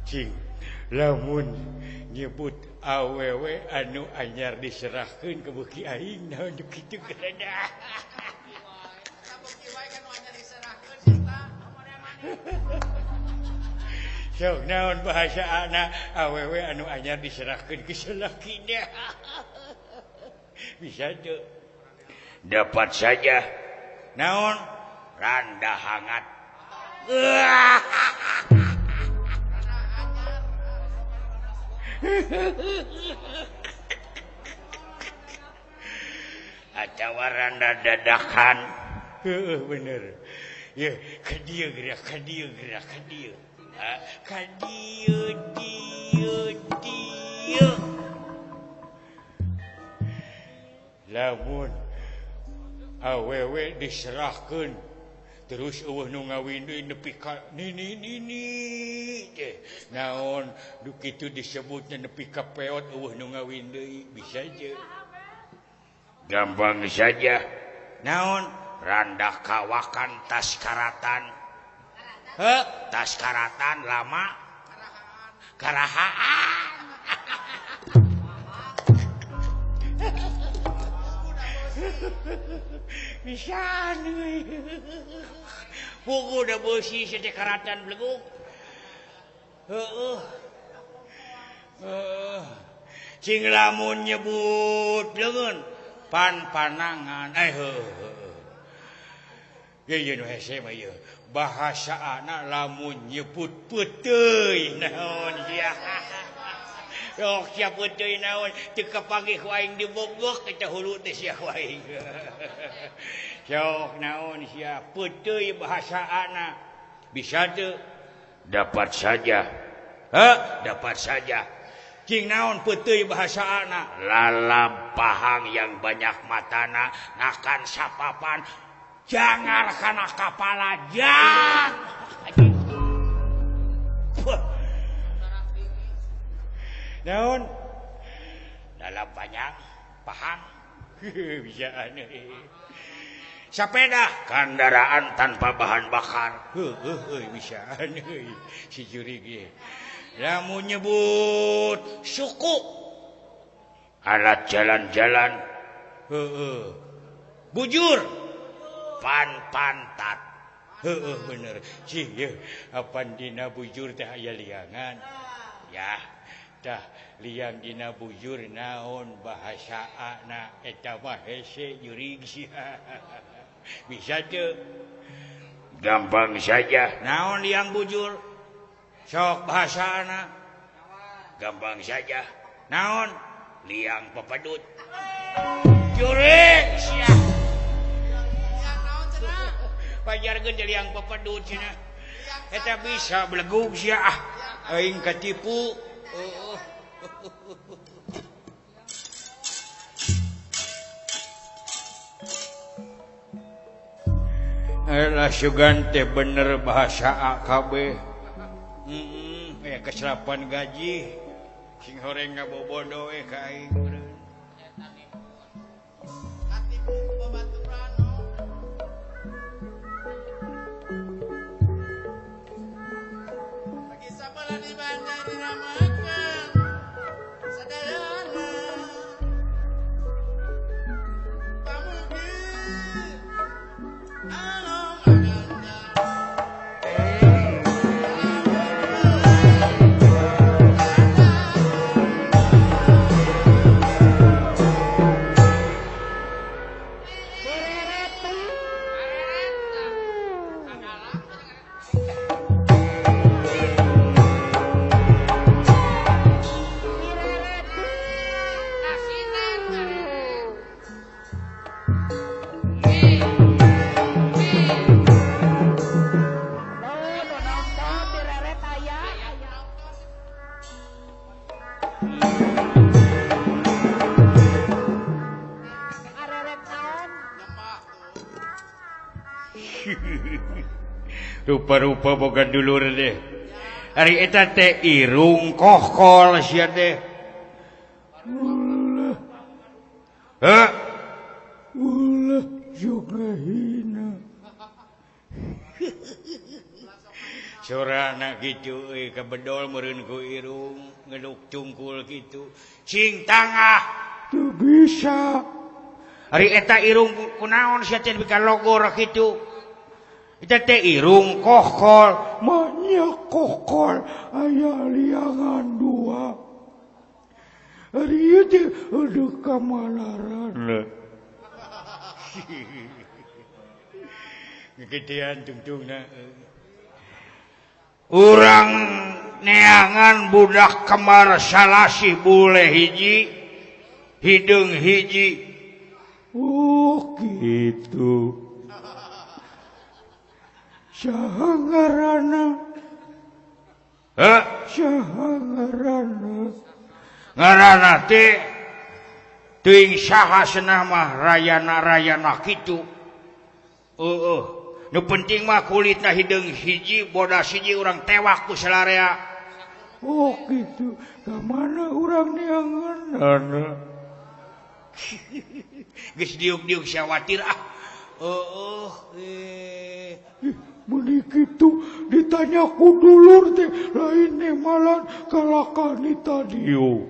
A: Cing lamun nyebut awewe anu anyar diserahkeun ka beuki aing naon kitu geura. Sok naon bahasa ana awewe anu anyar diserahkeun ka salakina. Bisa teu? Dapat saja. Naon? Randa hangat. Atawa randa dadakan. Heueuh bener. Ye, ka dieu geura, ka dieu geura, ka dieu. Ka dieu dieu dieu. Lamun awewe diserahkeun terus eueuh nu ngawin deui nepi ka nini nini teh naon du kitu disebutna nepi ka peot eueuh nu ngawin deui bisa je. Gampang saja. Naon? Randa kawakan tas karatan. Heuh, tas karatan lama karahaan. Bisaan euy. Pugu da beusi teh karatan beleguk. Heueuh. Heueuh. Cing lamun nyebut leungeun pan panangan heueuh. Ieu nu hese mah ieu. Bahasa ana lamun nyebut peuteuy naon sia. Yok sia peuteuy naon teu kapanggih ku aing dibogok eta hulu teh sia ku aing. Sok naon sia peuteuy bahasa ana. Bisa teu? Dapat saja. Heh, dapat saja. Cing naon peuteuy bahasa anak? Lalap pahang yang banyak matana ngakan sapapan jangar kana kapala jang. Naon? Lalap banyak pahang. Bisa aneh. Sepeda kendaraan tanpa bahan bakar. Heuh bisa aneh si jurig ge. Lamun nyebut suku alat jalan-jalan. Heeh. Bujur pan pantat. Heeh bener. Cih yeuh apan dina bujur teh aya liangan. Ya, tah liang dina bujur naon bahasa ana eta mah hese jurig sia. Bisa teu? Gampang saja. Naon liang bujur? Sok bahasa anak gampang saja. Naon liang pepadut jurig sia. Pajarkeun di liang pepadut cenah. Eta bisa belegug sia ah. Aing katipu. Alah sugan teh bener bahasa AKB. Aya kesalapan gaji sing horeng ngabobodo we ka aing meureun.
B: Katipu babaturan. Bagi sabelah di bandar diramakeun sadayana. Pamugi along aganda.
A: Rupa-rupa boga dulur deh. Ari eta teh irung kohkol sia teh.
D: Ulah.
A: Heh.
D: Ulah juga hina.
A: Sorana kitu euy kabedol meureun ku irung ngeduk cungkul kitu. Cing tangah
D: teu bisa.
A: Ari eta irung kunaon sia teh bika logor kitu. Eta teh irung kohkol,
D: manya kohkol aya liangan dua. Ari ieu teh eueuh kamalaran.
A: Gegedean tungtungna. Urang neangan budak kembar salasih bule hiji, hideung hiji.
D: Oh gitu. Saha ngaranna?
A: Heh?
D: Saha ngaranna?
A: Ngaranna teh teuing saha cenah mah rayana-rayana kitu. Heueuh, nu penting mah kulitna hideung hiji, bodas hiji urang tewak ku salarea.
D: Oh kitu, ka mana urang neanganna?
A: Geus diuk-diuk sawatir ah. Heueuh
D: Meni kitu ditanya ku dulur teh lain nemalan kalakani tadieu.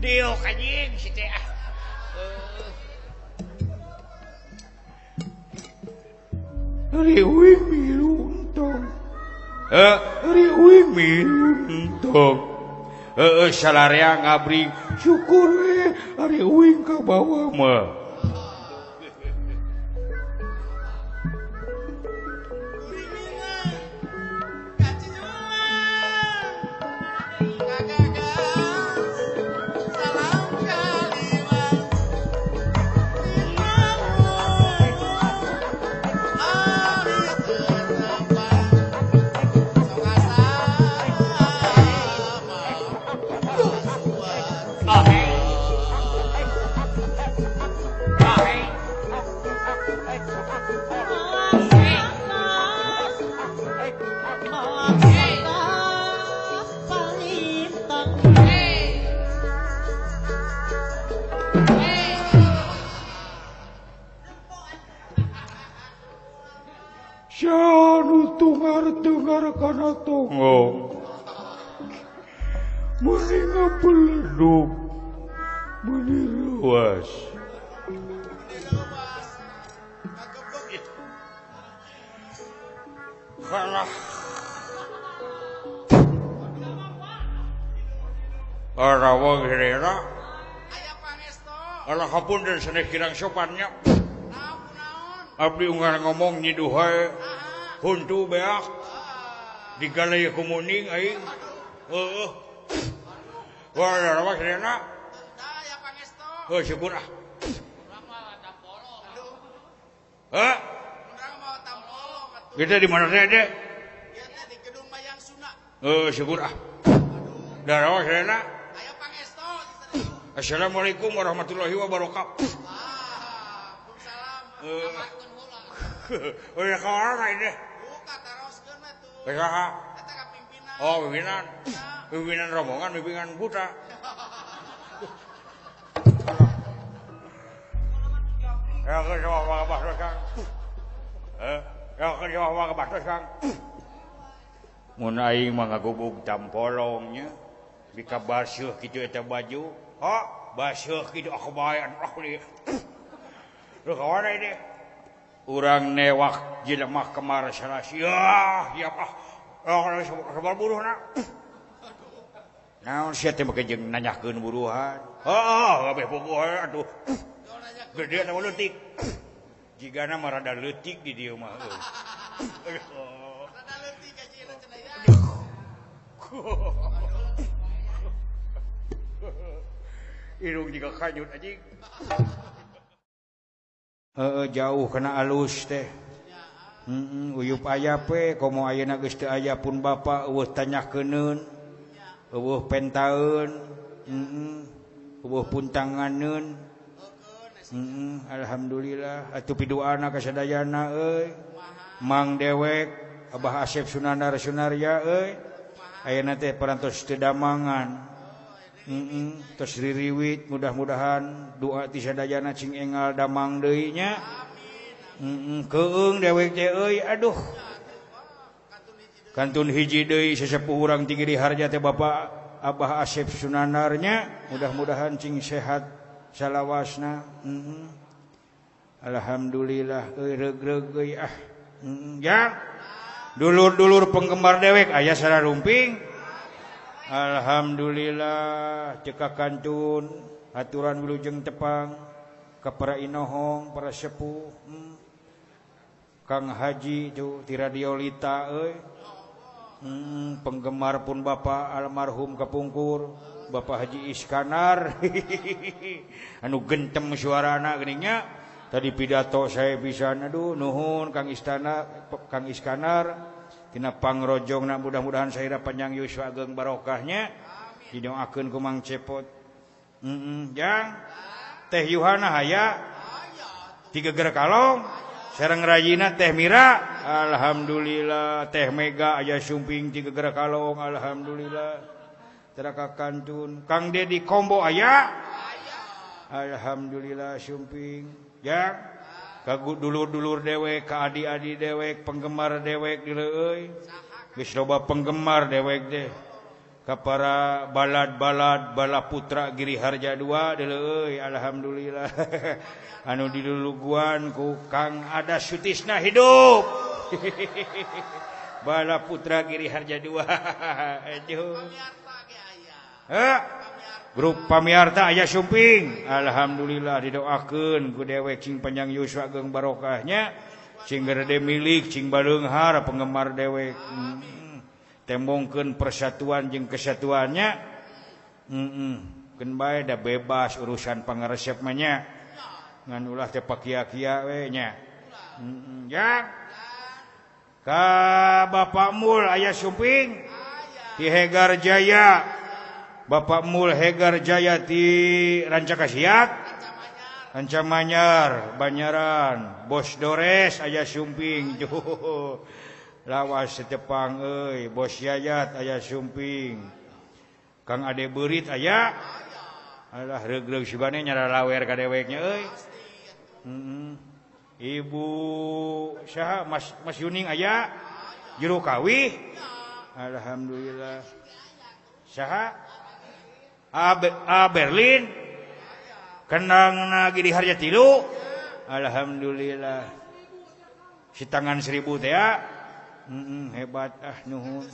A: Diuk anjing si teh ah.
D: Ari uing milu entong.
A: Heuh,
D: ari uing milu entong.
A: Heueuh salarea ngabring.
D: Syukur we ari uing ka bawa mah.
B: Salam.
D: Ngasunggar kana tonggong meuni ngabeledug meuni reuas.
A: Kalah Arawang hirera
B: aya pangesto.
A: Alah hapunten sanes kirang sopannya. Abdi unggal ngomong nyiduh hae. Huntu beak. Digalay ku muning aing. Heueuh. Wah, arawang hirera.
B: Aya pangesto.
A: Heuh syukur ah. Hah? Kita di mana teh, Dek?
B: Kita di Gedung Mayang Sunda.
A: Syukur ah. Darawa sarena.
B: Aya pangesto.
A: Assalamualaikum warahmatullahi wabarakatuh.
B: Waalaikumsalam.
A: Oh, ya kawan ini.
B: Buka taroskeun we tuh.
A: Saha?
B: Eta ka pimpinan.
A: Oh, pimpinan. Pimpinan rombongan, pimpinan buta. Ya ke sawah bahasa Kang. Ya ke sawah bahasa Kang. Mun aing mah ngagubug tampolong nya. Bika baseuh kitu eta baju. Ha, baseuh kitu aku bae anu aku. Lu kawana ini? Urang newak jelema kemar salasi. Yah, ya ah. Sabar buruhna. Naon sia teh make jeung nanyakeun buruhan. Heeh, kabeh puguh atuh. Gede atawa leutik. Jigana mah rada leutik di dieu mah euy.
B: Rada leutik aja cenah ya.
A: Irung jiga kanyut anjing. Heeh, jauh kana alus teh. Heeh, uyup aya pe komo ayeuna geus teu aya pun bapa eueuh tanyakeuneun. Eueuh pentaeun, heeh, eueuh puntanganeun. Alhamdulillah atuh piduana ka sadayana euy. Mang dewek Abah Asep Sunandar Sunarya euy. Ayeuna teh parantos teu damangan. Tos ririwit mudah-mudahan doa ti sadayana cing engal damang deui nya. Keung dewek teh euy aduh. Kantun hiji deui sesepuh urang ti Giri Harja teh Bapak Abah Asep Sunandarnya mudah-mudahan cing sehat salawasna. Alhamdulillah euy reug-reug euy ah. Ya. Dulur-dulur penggemar dewek aya sararumping. Alhamdulillah ceka kantun aturan wilujeng tepang ka para inohong para sepuh. Kang Haji tuh ti Radio Lita euy. Penggemar pun Bapak almarhum kapungkur Bapak Haji Iskandar. Anu gentem suarana geuning nya. Tadi pidato saya pisan aduh nuhun Kang Istana Kang Iskandar tina pangrojongna mudah-mudahan saira panjang yuswa ageng barokahnya didoakeun ku Mang Cepot. Jang Teh Yuhana haya tiga gerak kalong sareng rajina Teh Mira alhamdulillah Teh Mega aya sumping tiga gerak kalong alhamdulillah teraka kantun Kang Dedi Kombo aya alhamdulillah sumping ya kagu dulur-dulur dewek ka adi-adi dewek penggemar dewek dileuy geus loba penggemar dewek teh ka para balad-balad bala putra Giri Harja 2 dileuy alhamdulillah anu diluluguan ku Kang Ada Sutisna hidup bala putra Giri Harja 2 aduh. Grup Pamiarta aya sumping alhamdulillah didoakeun ku dewek cing panjang yuswa ageng barokahnya cing gede milik cing baleunghar penggemar dewek. Tembongkeun persatuan jeung kesatuannya. Keun bae da bebas urusan pangaresep mah nya ngan ulah teh pakia-kia we nya. Ya ka Bapak Mul aya sumping ti Hegar Jaya. Bapak Mul Hegar Jaya ti Rancakasiat Rancamanyar Banyaran Bos Dores aya sumping tuh lawas setepang euy Bos Yayat aya sumping Kang Ade Beurit aya alah reug-reug sugane nyaralawer ka deweknya euy. Ibu saha Mas Yuning aya
D: Juru kawih. Alhamdulillah. Saha? A Berlin. Kendangna Giri Harja tilu. Alhamdulillah. Si tangan 1000 teh ya. Hebat ah nuhun.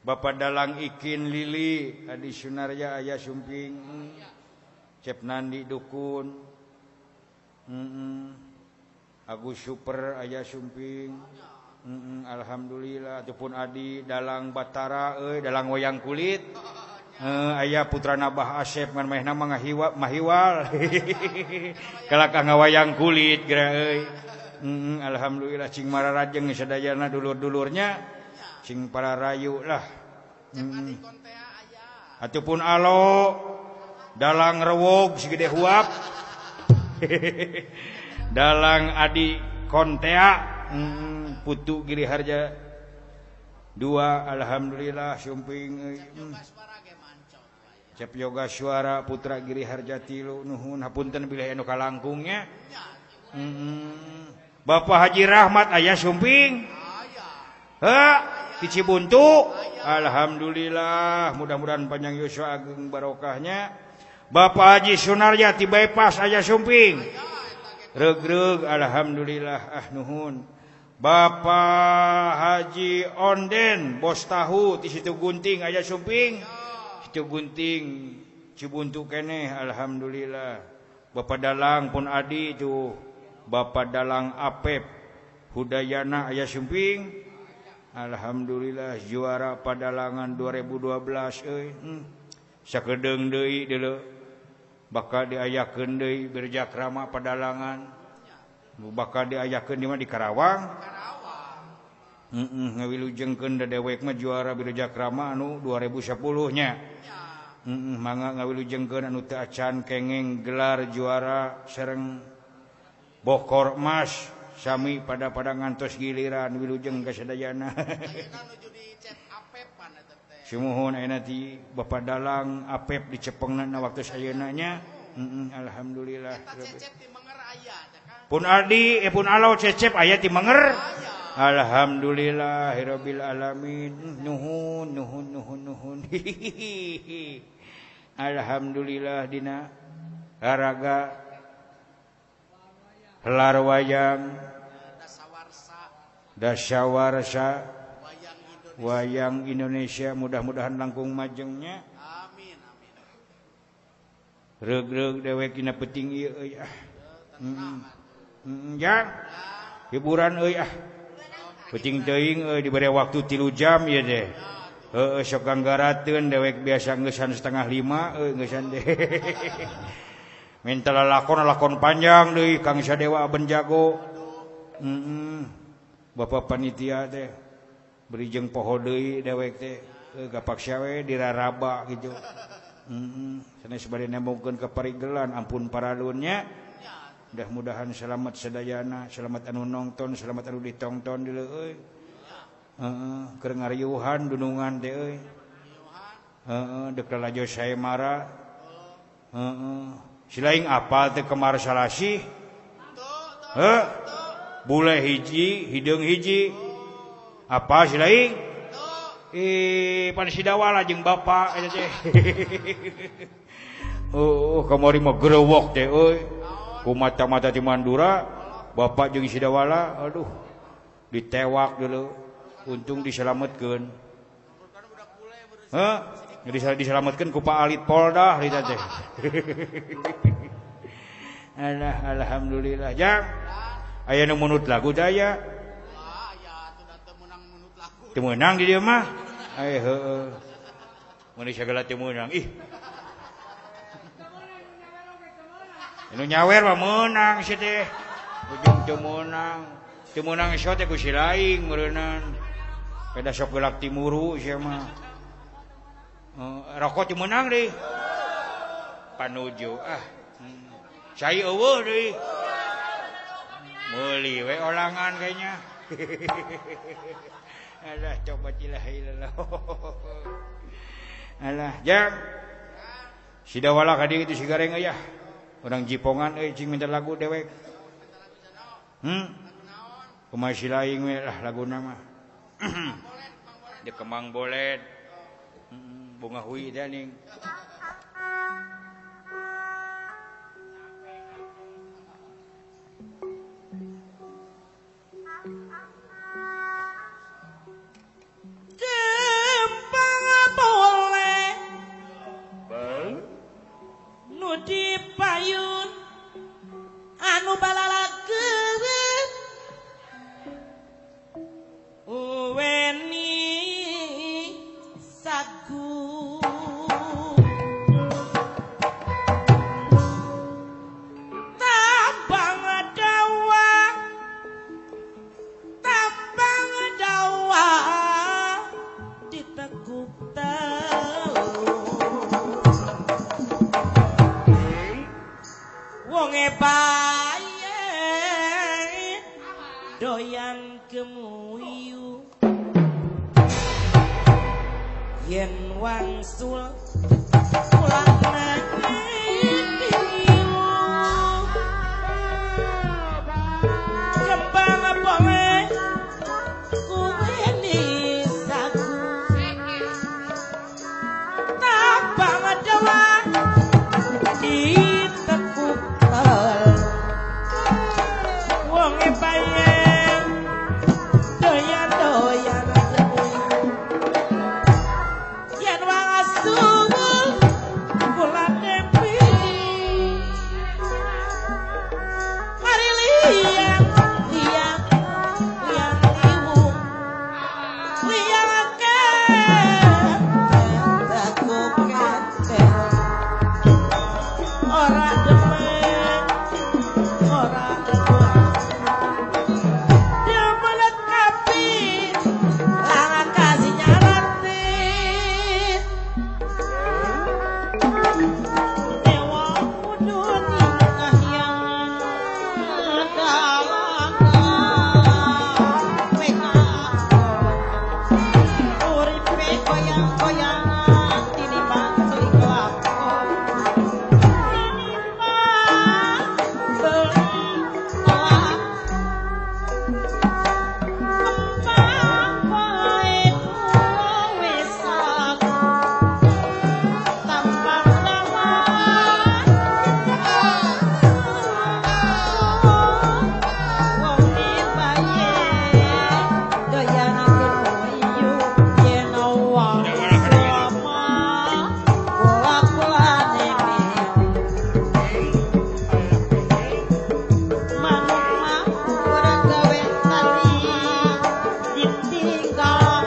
D: Bapak Dalang Ikin Lili Adi Sunarya aya sumping. Cep Nandi dukun. Agus Super aya sumping. Alhamdulillah ataupun Adi Dalang Batara euy dalang wayang kulit. Aya putrana Bah Asep ngan manehna mah mahiwal. Kalakah ngawayang kulit geura euy. Alhamdulillah cing mararajeng sadayana dulur-dulurnya cing pararayu lah. Ataupun alo dalang rewog segede huap. Dalang Adi Kontea Putu Giri Harja 2 alhamdulillah sumping. Cep Yoga Suara Putra Giri Harja tilu nuhun hapunten bilih anu kalangkungnya. Bapak Haji Rahmat aya sumping. Heuh di Cibuntu. Alhamdulillah mudah-mudahan panjang yuswa ageng barokahnya. Bapak Haji Sunarya ti bypass aya sumping. Reug-reug alhamdulillah ah nuhun. Bapak Haji Onden bos tahu ti Situ Gunting aya sumping. Situ Gunting Cibuntu keneh alhamdulillah. Bapak Dalang pun Adi tuh. Bapak Dalang Apep Hudayana aya sumping. Alhamdulillah juara padalangan 2012 euy. Sakedeung deui deuleu. Bakal diayakeun deui Birjakrama padalangan. Bakal diayakeun di mana di Karawang. Ngawilujengkeun da dewek mah juara Birjakrama anu 2010 nya. Mangga ngawilujengkeun anu teu acan kengeng gelar juara sareng bokor emas sami pada ngantos giliran wilujeng ka sadayana. Sumuhun ayeuna ti Bapak Dalang Apep dicepengna na waktu ayeuna nya. Alhamdulillah. Pun Adi pun Alo Cecep aya ti Menger. Alhamdulillahirabbil alamin. Nuhun nuhun nuhun nuhun. Alhamdulillah dina haraga helar wayang dasawarsa wayang Indonesia mudah-mudahan langkung majengnya.
B: Amin amin.
D: Reug-reug dewek dina peuting ieu euy ah. Jang. Hiburan euy ah. Peuting teuing euy dibere waktu 3 jam ieu teh. Heueuh sok ganggarateun dewek biasa ngeusan 4:30 euy ngeusan teh. Minta lalakon panjang deui Kang Sadewa Aben Jago. Bapak panitia teh beri jeung poho deui dewek teh gapaksa we diraraba gitu. Sanes bade nembongkeun ka parigelan ampun paralunnya. Mudah-mudahan selamat sadayana, selamat anu nongton, selamat anu ditongton deuleu euy. Heeh, keur ngariuhan dunungan teh euy. Heeh, deuk lalajo saemara. Heeh. Silaing apal teh kemar salasih. Heuh. Bule hiji, hideung hiji. Apa silaing? Pan sidawala jeung bapak eta teh. Oh, kamari mah gerewok teh euy. Ku mata-mata di Mandura, bapak jeung sidawala, aduh, ditewak dulu. Untung diselametkeun. Heuh, diselametkeun ku Pak Alit Polda harita teh. Alah, alhamdulillah. Jang. Aya nu munut lagu teh aya. Teu meunang di dieu mah. Ai heueuh. Mun sagala teu meunang ih. Anu nyawer mah meunang si teh. Ujung teu meunang. Teu meunang sok teh ku si laing meureunnan. Peda sok gelak timuru sia mah. Rokok teu meunang deui. Panuju ah. Cai eueuh deui. Meuli we olangan kayaknya. Alah coba ilaha illallah. Alah jang. Sidawala ka dieu itu si gareng euy ah. Orang jipongan euy cing minta lagu dewek. Kumaha si laing we lah laguna mah. Di Kemang Boled. Bunga hui teh ning.
C: Kembang boleh nu dipayun anu balalakeun weni sagu tambang dawa ditekuk telu wonge baye doyan gemuyu yen wangsul pulang kembang boleh kuweni sagu tambang dawa ditekuk telu wonge baye doyan-doyan yen wangsul kulane pilih mari liang liang liang ibu liang tekuk ketel ora demen ora demen demen kapi langan kasih nyaratin dewa mudun kahyangan uripe goyang-goyangan tinimbang beli kelakon tinimbang beli kelakon kembang bae wis aku tambang dawa wong baye doyan gemuyu yen wong lama kula-kulane manuk ora gawe tali ditinggal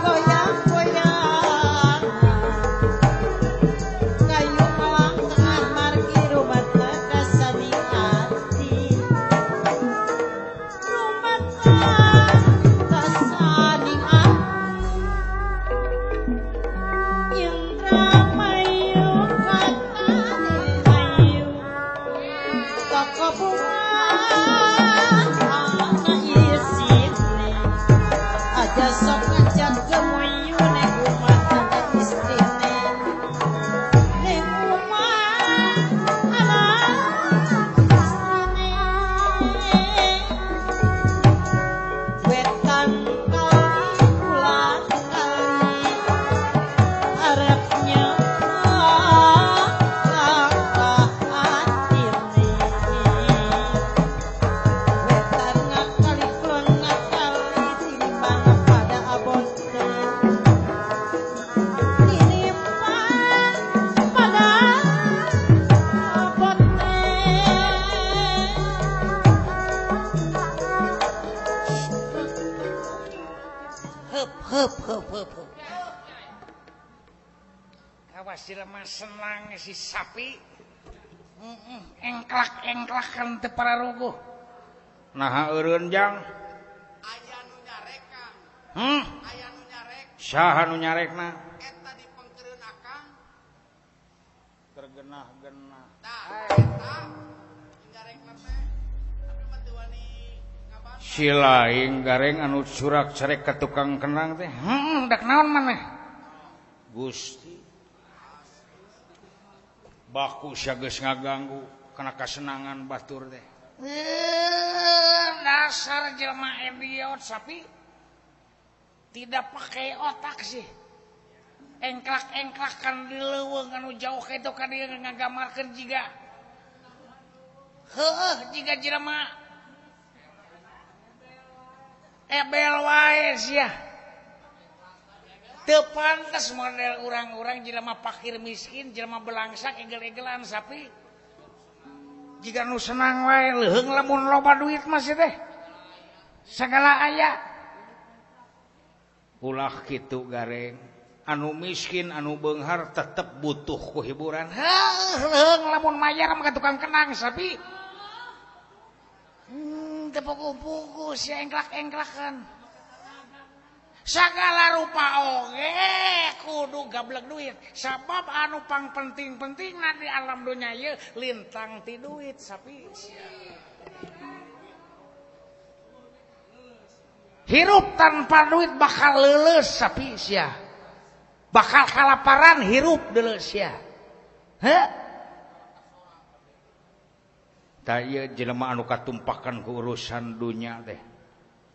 C: goyang-goyang kayu malang tengah margi rumat kasani ati rumat kasani ati Indramayu katane ayu toko bunga ana isine aja sok ngajak gemuyu ning omah ana istrine ning omah ana istrine wetan kali kulon kali arepnya langkah atine wetan ngakali kulon ngakali tinimbang pada abote tinimbang pada abote.
E: Hup hup hup hup hup. Kawas jelema senang si sapi. Engklak-engklakan teu pararuguh.
D: Naha eureun jang?
B: Aya nu nyarek Kang. Aya nu nyarek.
D: Saha nu nyarekna?
B: Eta dipengkeureun akang.
D: Tergenah-genah.
B: Tah eta nyarekna teh tapi mah teu wani ngabantah.
D: Si laing gareng anu curak carek ka tukang kendang teh. Dak naon maneh? Gusti. Baku sia geus ngaganggu kana kasenangan batur teh.
E: Dasar jelema idiot sapi. Tidak pakai otak sih. Engklak-engklakan di leuweung anu jauh kitu ka dieu ngagamarkeun jiga. Heueuh jiga jelema ebel wae sia. Teu pantes model urang-urang jelema fakir miskin, jelema belangsak egel-egelan sapi. Jiga nu senang wae leuheung lamun loba duit mah sia teh. Sagala aya.
A: Ulah kitu gareng. Anu miskin anu beunghar tetep butuh ku hiburan.
E: Heuh leuheung lamun mayar mah ka tukang kenang sapi. Teu puguh-puguh sia engklak-engklakan. Sagala rupa oge kudu gablek duit. Sabab anu pang penting-pentingna di alam dunya ieu lintang ti duit sapi sia. Hirup tanpa duit bakal leuleus sapi sia. Bakal kalaparan hirup deuleu sia. Heuh?
A: Tah ieu jelema anu katumpakan ku urusan dunya teh.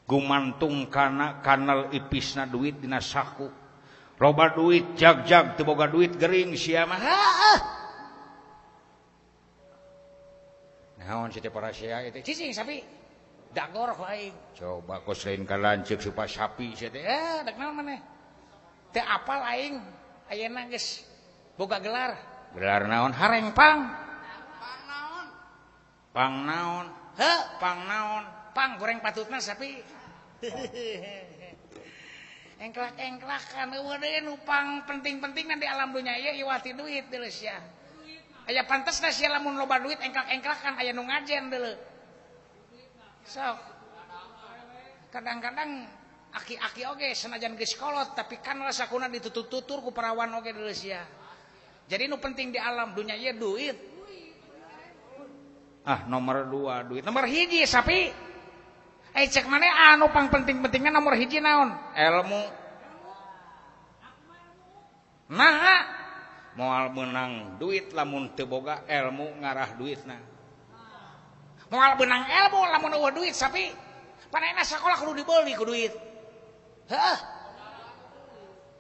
A: Gumantung kana kanal ipisna duit dina saku. Loba duit jag-jag teu boga duit gering sia mah.
E: Heuh.
A: Naon sia teh parasia ieu teh?
E: Cicing sapi. Dagor ku aing.
A: Coba kos lain ka lanceuk supa sapi sia teh.
E: Dek naon maneh? Teu apal aing ayeuna geus boga gelar.
A: Gelar naon?
E: Hareng pang.
B: Pang naon?
A: Pang naon?
E: Heuh,
A: pang naon?
E: Pang goreng patutna sapi. Engklak-engklakan eueuh deui nu pang penting-pentingna di alam dunya ieu iwati duit deuleu sia. Aya pantesna sia lamun loba duit engklak-engklakan aya nu ngajen deuleu. Sok. Kadang-kadang aki-aki oge senajan geus kolot tapi kan sakuna ditutur-tutur ku parawan oge deuleu sia. Jadi nu penting di alam dunya ieu duit.
A: Ah nomor 2 duit.
E: Nomor 1 sapi. Cek maneh anu pang penting-pentingna nomor 1 naon?
A: Ilmu.
E: Naha
A: moal meunang duit lamun teu boga ilmu ngarah duitna.
E: Moal beunang ilmu lamun eueuh duit sapi. Panena sakola kudu dibeuli ku duit. Heuh.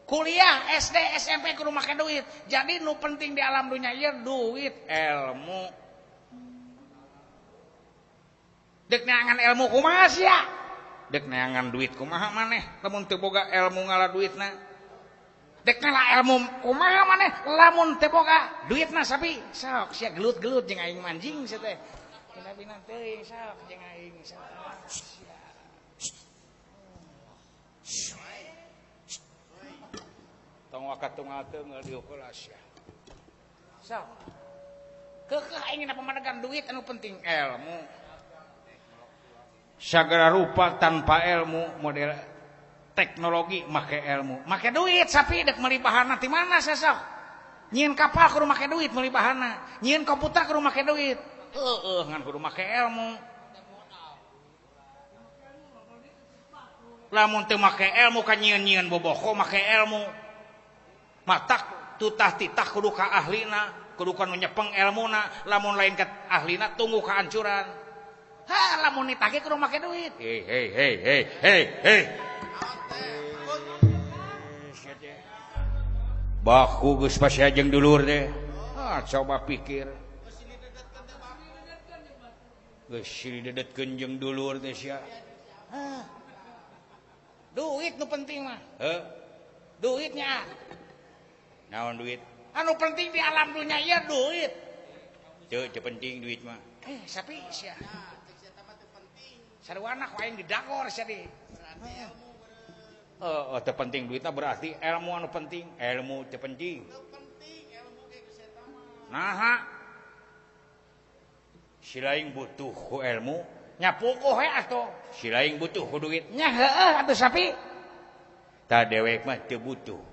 E: Kuliah SD SMP kudu make duit. Jadi nu penting di alam dunya ieu duit,
A: ilmu.
E: Dek neangan ilmu kumaha sia?
A: Dek neangan duit kumaha maneh lamun teu boga ilmu ngala duitna.
E: Dek ngala ilmu kumaha maneh lamun teu boga duitna sapi. Sok sia gelut-gelut jeung aing manjing sia teh. Bina-bina teuing sok jeung aing sok.
A: Tong wakatungal teu diukur sia.
E: Sok. Keukeuh aing dina pamadegan duit anu penting
A: ilmu. Sagala rupa tanpa ilmu model teknologi make ilmu.
E: Make duit sapi dek meuli bahanna ti mana sasok? Nyieun kapal kudu make duit meuli bahanna, nyieun komputer kudu make duit.
A: Heueuh ngan kudu make ilmu. Lamun teu make ilmu ka nyieun-nyieun boboko make ilmu. Matak tutah titah kudu ka ahlina, kudu ka nu nyepeng ilmuna, lamun lain ka ahlina tunggu kahancuran.
E: Ha, lamun nitah ge kudu make duit.
A: Hei hei hei hei hei hei. Baku geus pasti jeung dulur teh. Ah, coba pikir. Geus didedetkeun jeung dulur teh sia.
E: Duit nu penting mah.
A: Heuh.
E: Duitnya.
A: Naon duit?
E: Anu penting di alam dunya ieu duit.
A: Teu teu penting duit mah.
E: Sapi sia. Sarwana ku aing didagor sia di.
A: Heeh, teu penting duitna berarti ilmu anu penting, ilmu teu penting.
B: Teu penting ilmu ge geus eta mah.
A: Naha? Si lain butuh ku ilmu,
E: nya puguh we atuh.
A: Si lain butuh ku duit.
E: Nya heueuh atuh sapi.
A: Tah dewek mah teu butuh.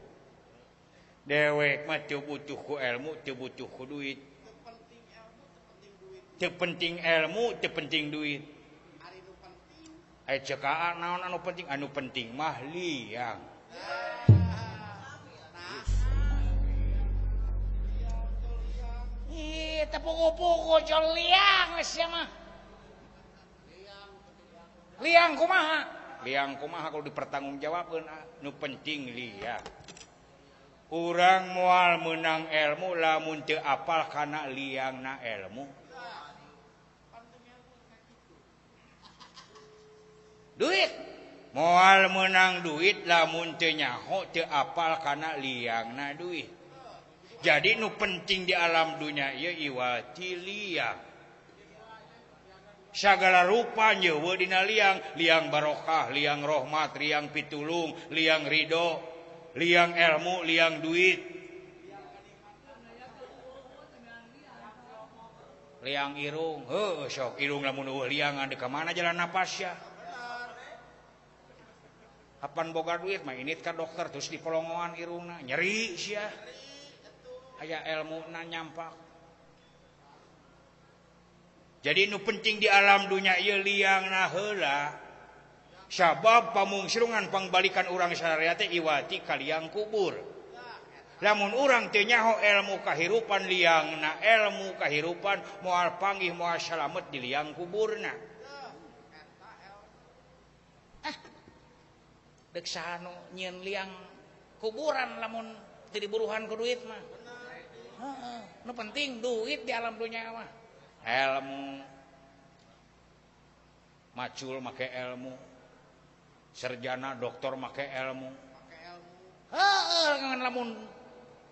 A: Dewek mah teu butuh ku ilmu, teu butuh ku duit.
B: Teu penting ilmu, teu penting duit.
A: Teu penting ilmu, teu penting duit.
B: Ari nu penting.
A: Cek naon anu penting? Anu penting mah liang.
E: Ih, teu puguh-puguh jol liang geus sia mah. Liang kumaha? Liang kumaha kalau dipertanggungjawabkeun nu penting liang. Urang moal meunang ilmu lamun teu apal kana liangna ilmu. Duit moal meunang duit lamun teu nyaho teu apal kana liangna duit. Jadi nu penting di alam dunia ieu iwati liang. Sagala rupa nyewe dina liang, liang barokah, liang rahmat, liang pitulung, liang ridho, liang ilmu, liang duit, liang irung. Heuh sok irung lamun eueuh liangan deuk ka mana jalan napas ya. Apan boga duit mah init ka dokter terus dipolongoan irungna, nyeri sia. Aya ilmuna nyampak. Jadi nu penting di alam dunia ieu liangna heula. Sabab pamungsrungan pangbalikan urang sararea teh iwati ka liang kubur. Lamun urang teu nyaho ilmu kahirupan liangna ilmu kahirupan moal panggih moal salamet di liang kuburna. Ah. Deuk saha nu nyieun liang kuburan lamun teu diburuhan ku duit mah. Heeh, nu penting duit di alam dunia mah. Ilmu macul make ilmu, sarjana doktor make ilmu. Heeh, ngan lamun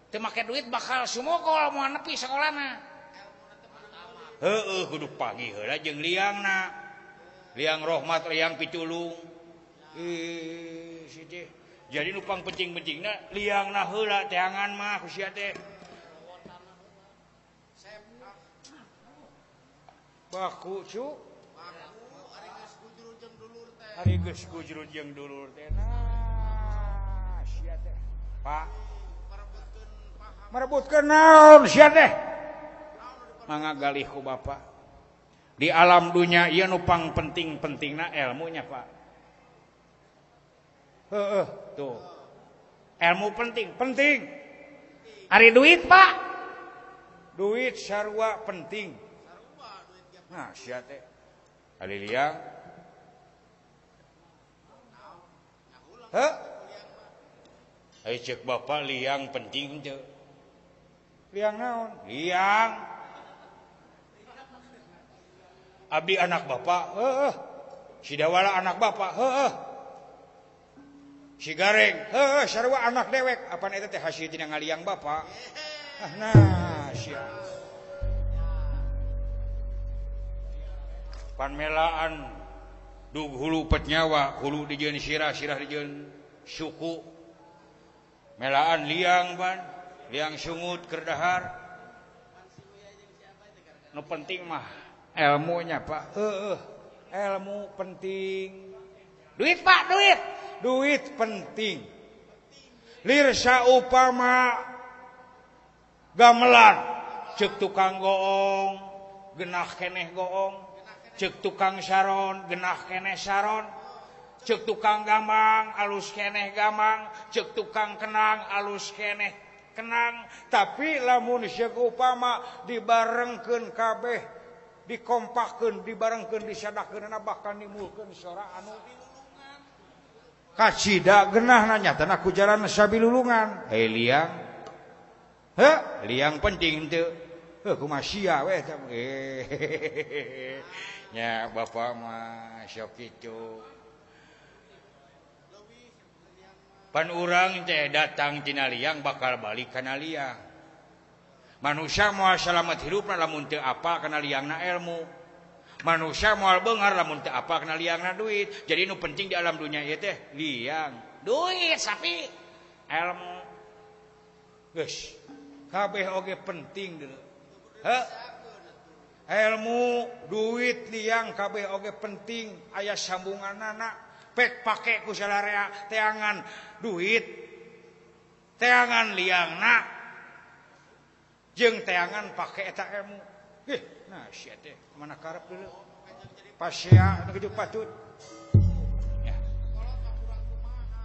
E: teu make duit bakal sumokol moal nepi sakolana. Heeh, kudu panggih heula jeung liangna. Liang rahmat, liang pitulung. Ih, si teh. Jadi nu pang penting-pentingna liangna heula teangan mah ku sia teh. Baku cu.
B: Baku ari geus gujrut jeung dulur teh.
D: Ari geus gujrut jeung dulur teh. Nah, sia teh. Pak
B: merebutkeun paham.
D: Merebutkeun naon sia teh? Mangga galih ku bapak. Di alam dunia ieu nu pang penting-pentingna ilmunya, Pak. Heeh, tuh. Ilmu penting, penting.
E: Ari duit, Pak.
D: Duit sarua penting. Nah, sia teh. Ari liang. Heuh? Ai ceuk bapak liang penting teu. Liang naon? Liang. Abdi anak bapak, heuh. Si Dawala anak bapak, heuh. Si Gareng, heuh, sarua anak dewek. Apan eta teh hasil tina ngaliang bapak? Ah, nah, sia. Panmelaan dug hulu pet nyawa, hulu dijieun sirah, sirah dijieun suku. Melaan liang ban, liang sungut keur dahar. Nu penting mah ilmunya, Pak. Heueuh, ilmu penting.
E: Duit, Pak, duit.
D: Duit penting. Lir saupama gamelan ceuk tukang goong, genah keneh goong. Ceuk tukang saron, genah keneh saron. Ceuk tukang gamang, alus keneh gamang. Ceuk tukang kenang, alus keneh kenang. Tapi lamun ceuk upama dibarengkeun kabeh, dikompakkeun, dibarengkeun, disadakeunana bahkan nimulkeun sora anu kacida genahna nyatana ku jalan sabilulungan. Hei liang. Heuh, liang penting teu. Heuh kumaha sia we eta. Nya bapak mah sok kitu. Pan urang teh datang tina liang bakal balik kana liang. Manusia moal salamet hirupna lamun teu apal kana liangna ilmu. Manusia moal beunghar lamun teu apal kana liangna duit. Jadi nu penting di alam dunia ieu teh liang,
E: duit, sapi,
D: ilmu. Geus, kabeh oge penting deuleu. Heuh. Ilmu, duit, liang kabeh oge penting, aya sambunganana. Pek pake ku salarea teangan duit, teangan liangna, jeung teangan pake eta ilmu. Ih, nah sia teh mana karep deuleu. Pasea nu kitu patut. Ya.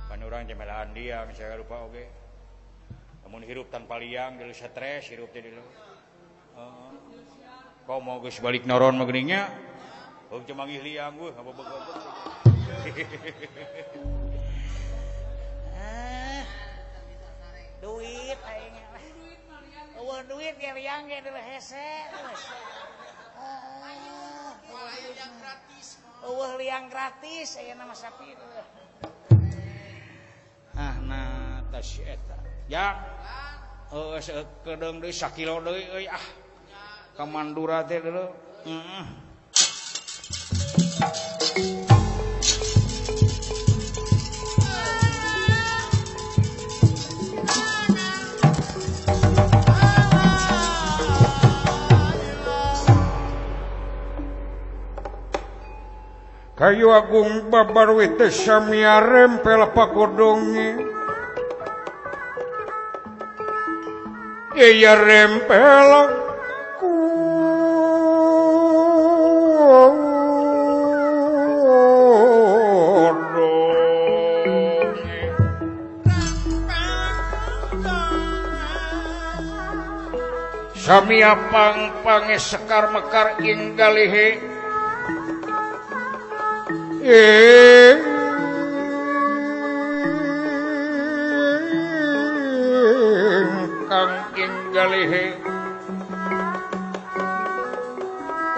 D: Pan urang teh melaan liang saya lupa oge. Lamun hirup tanpa liang deuleu stres hirup teh deuleu. Heeh. Kau mau geus balik noron mah geuning nya. Heuh teu manggih liang weuh ngabobog-bobog.
E: Duit aing. Eueuh duit ge liang ge deuleu hese. Eueuh liang gratis ayeuna mah sapi. Ah nah tah si eta. Ya. Heueuh kedeung deui sakilo deui euy ah. Ka Mandura teh deuleu. Heeh.
D: Kayu agung babarwi teh samia rempel pagodonge. Iya rempel kodonge. Samia pang-pange sekar mekar ing galihe. Ingkang inggalihe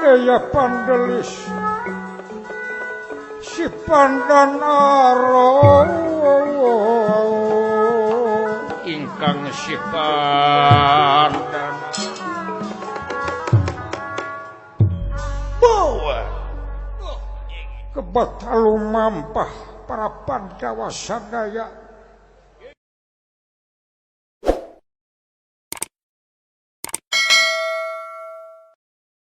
D: eya pandelis si pandan aro ingkang si pandan bawa kebat lumampah para Pandawa sadaya.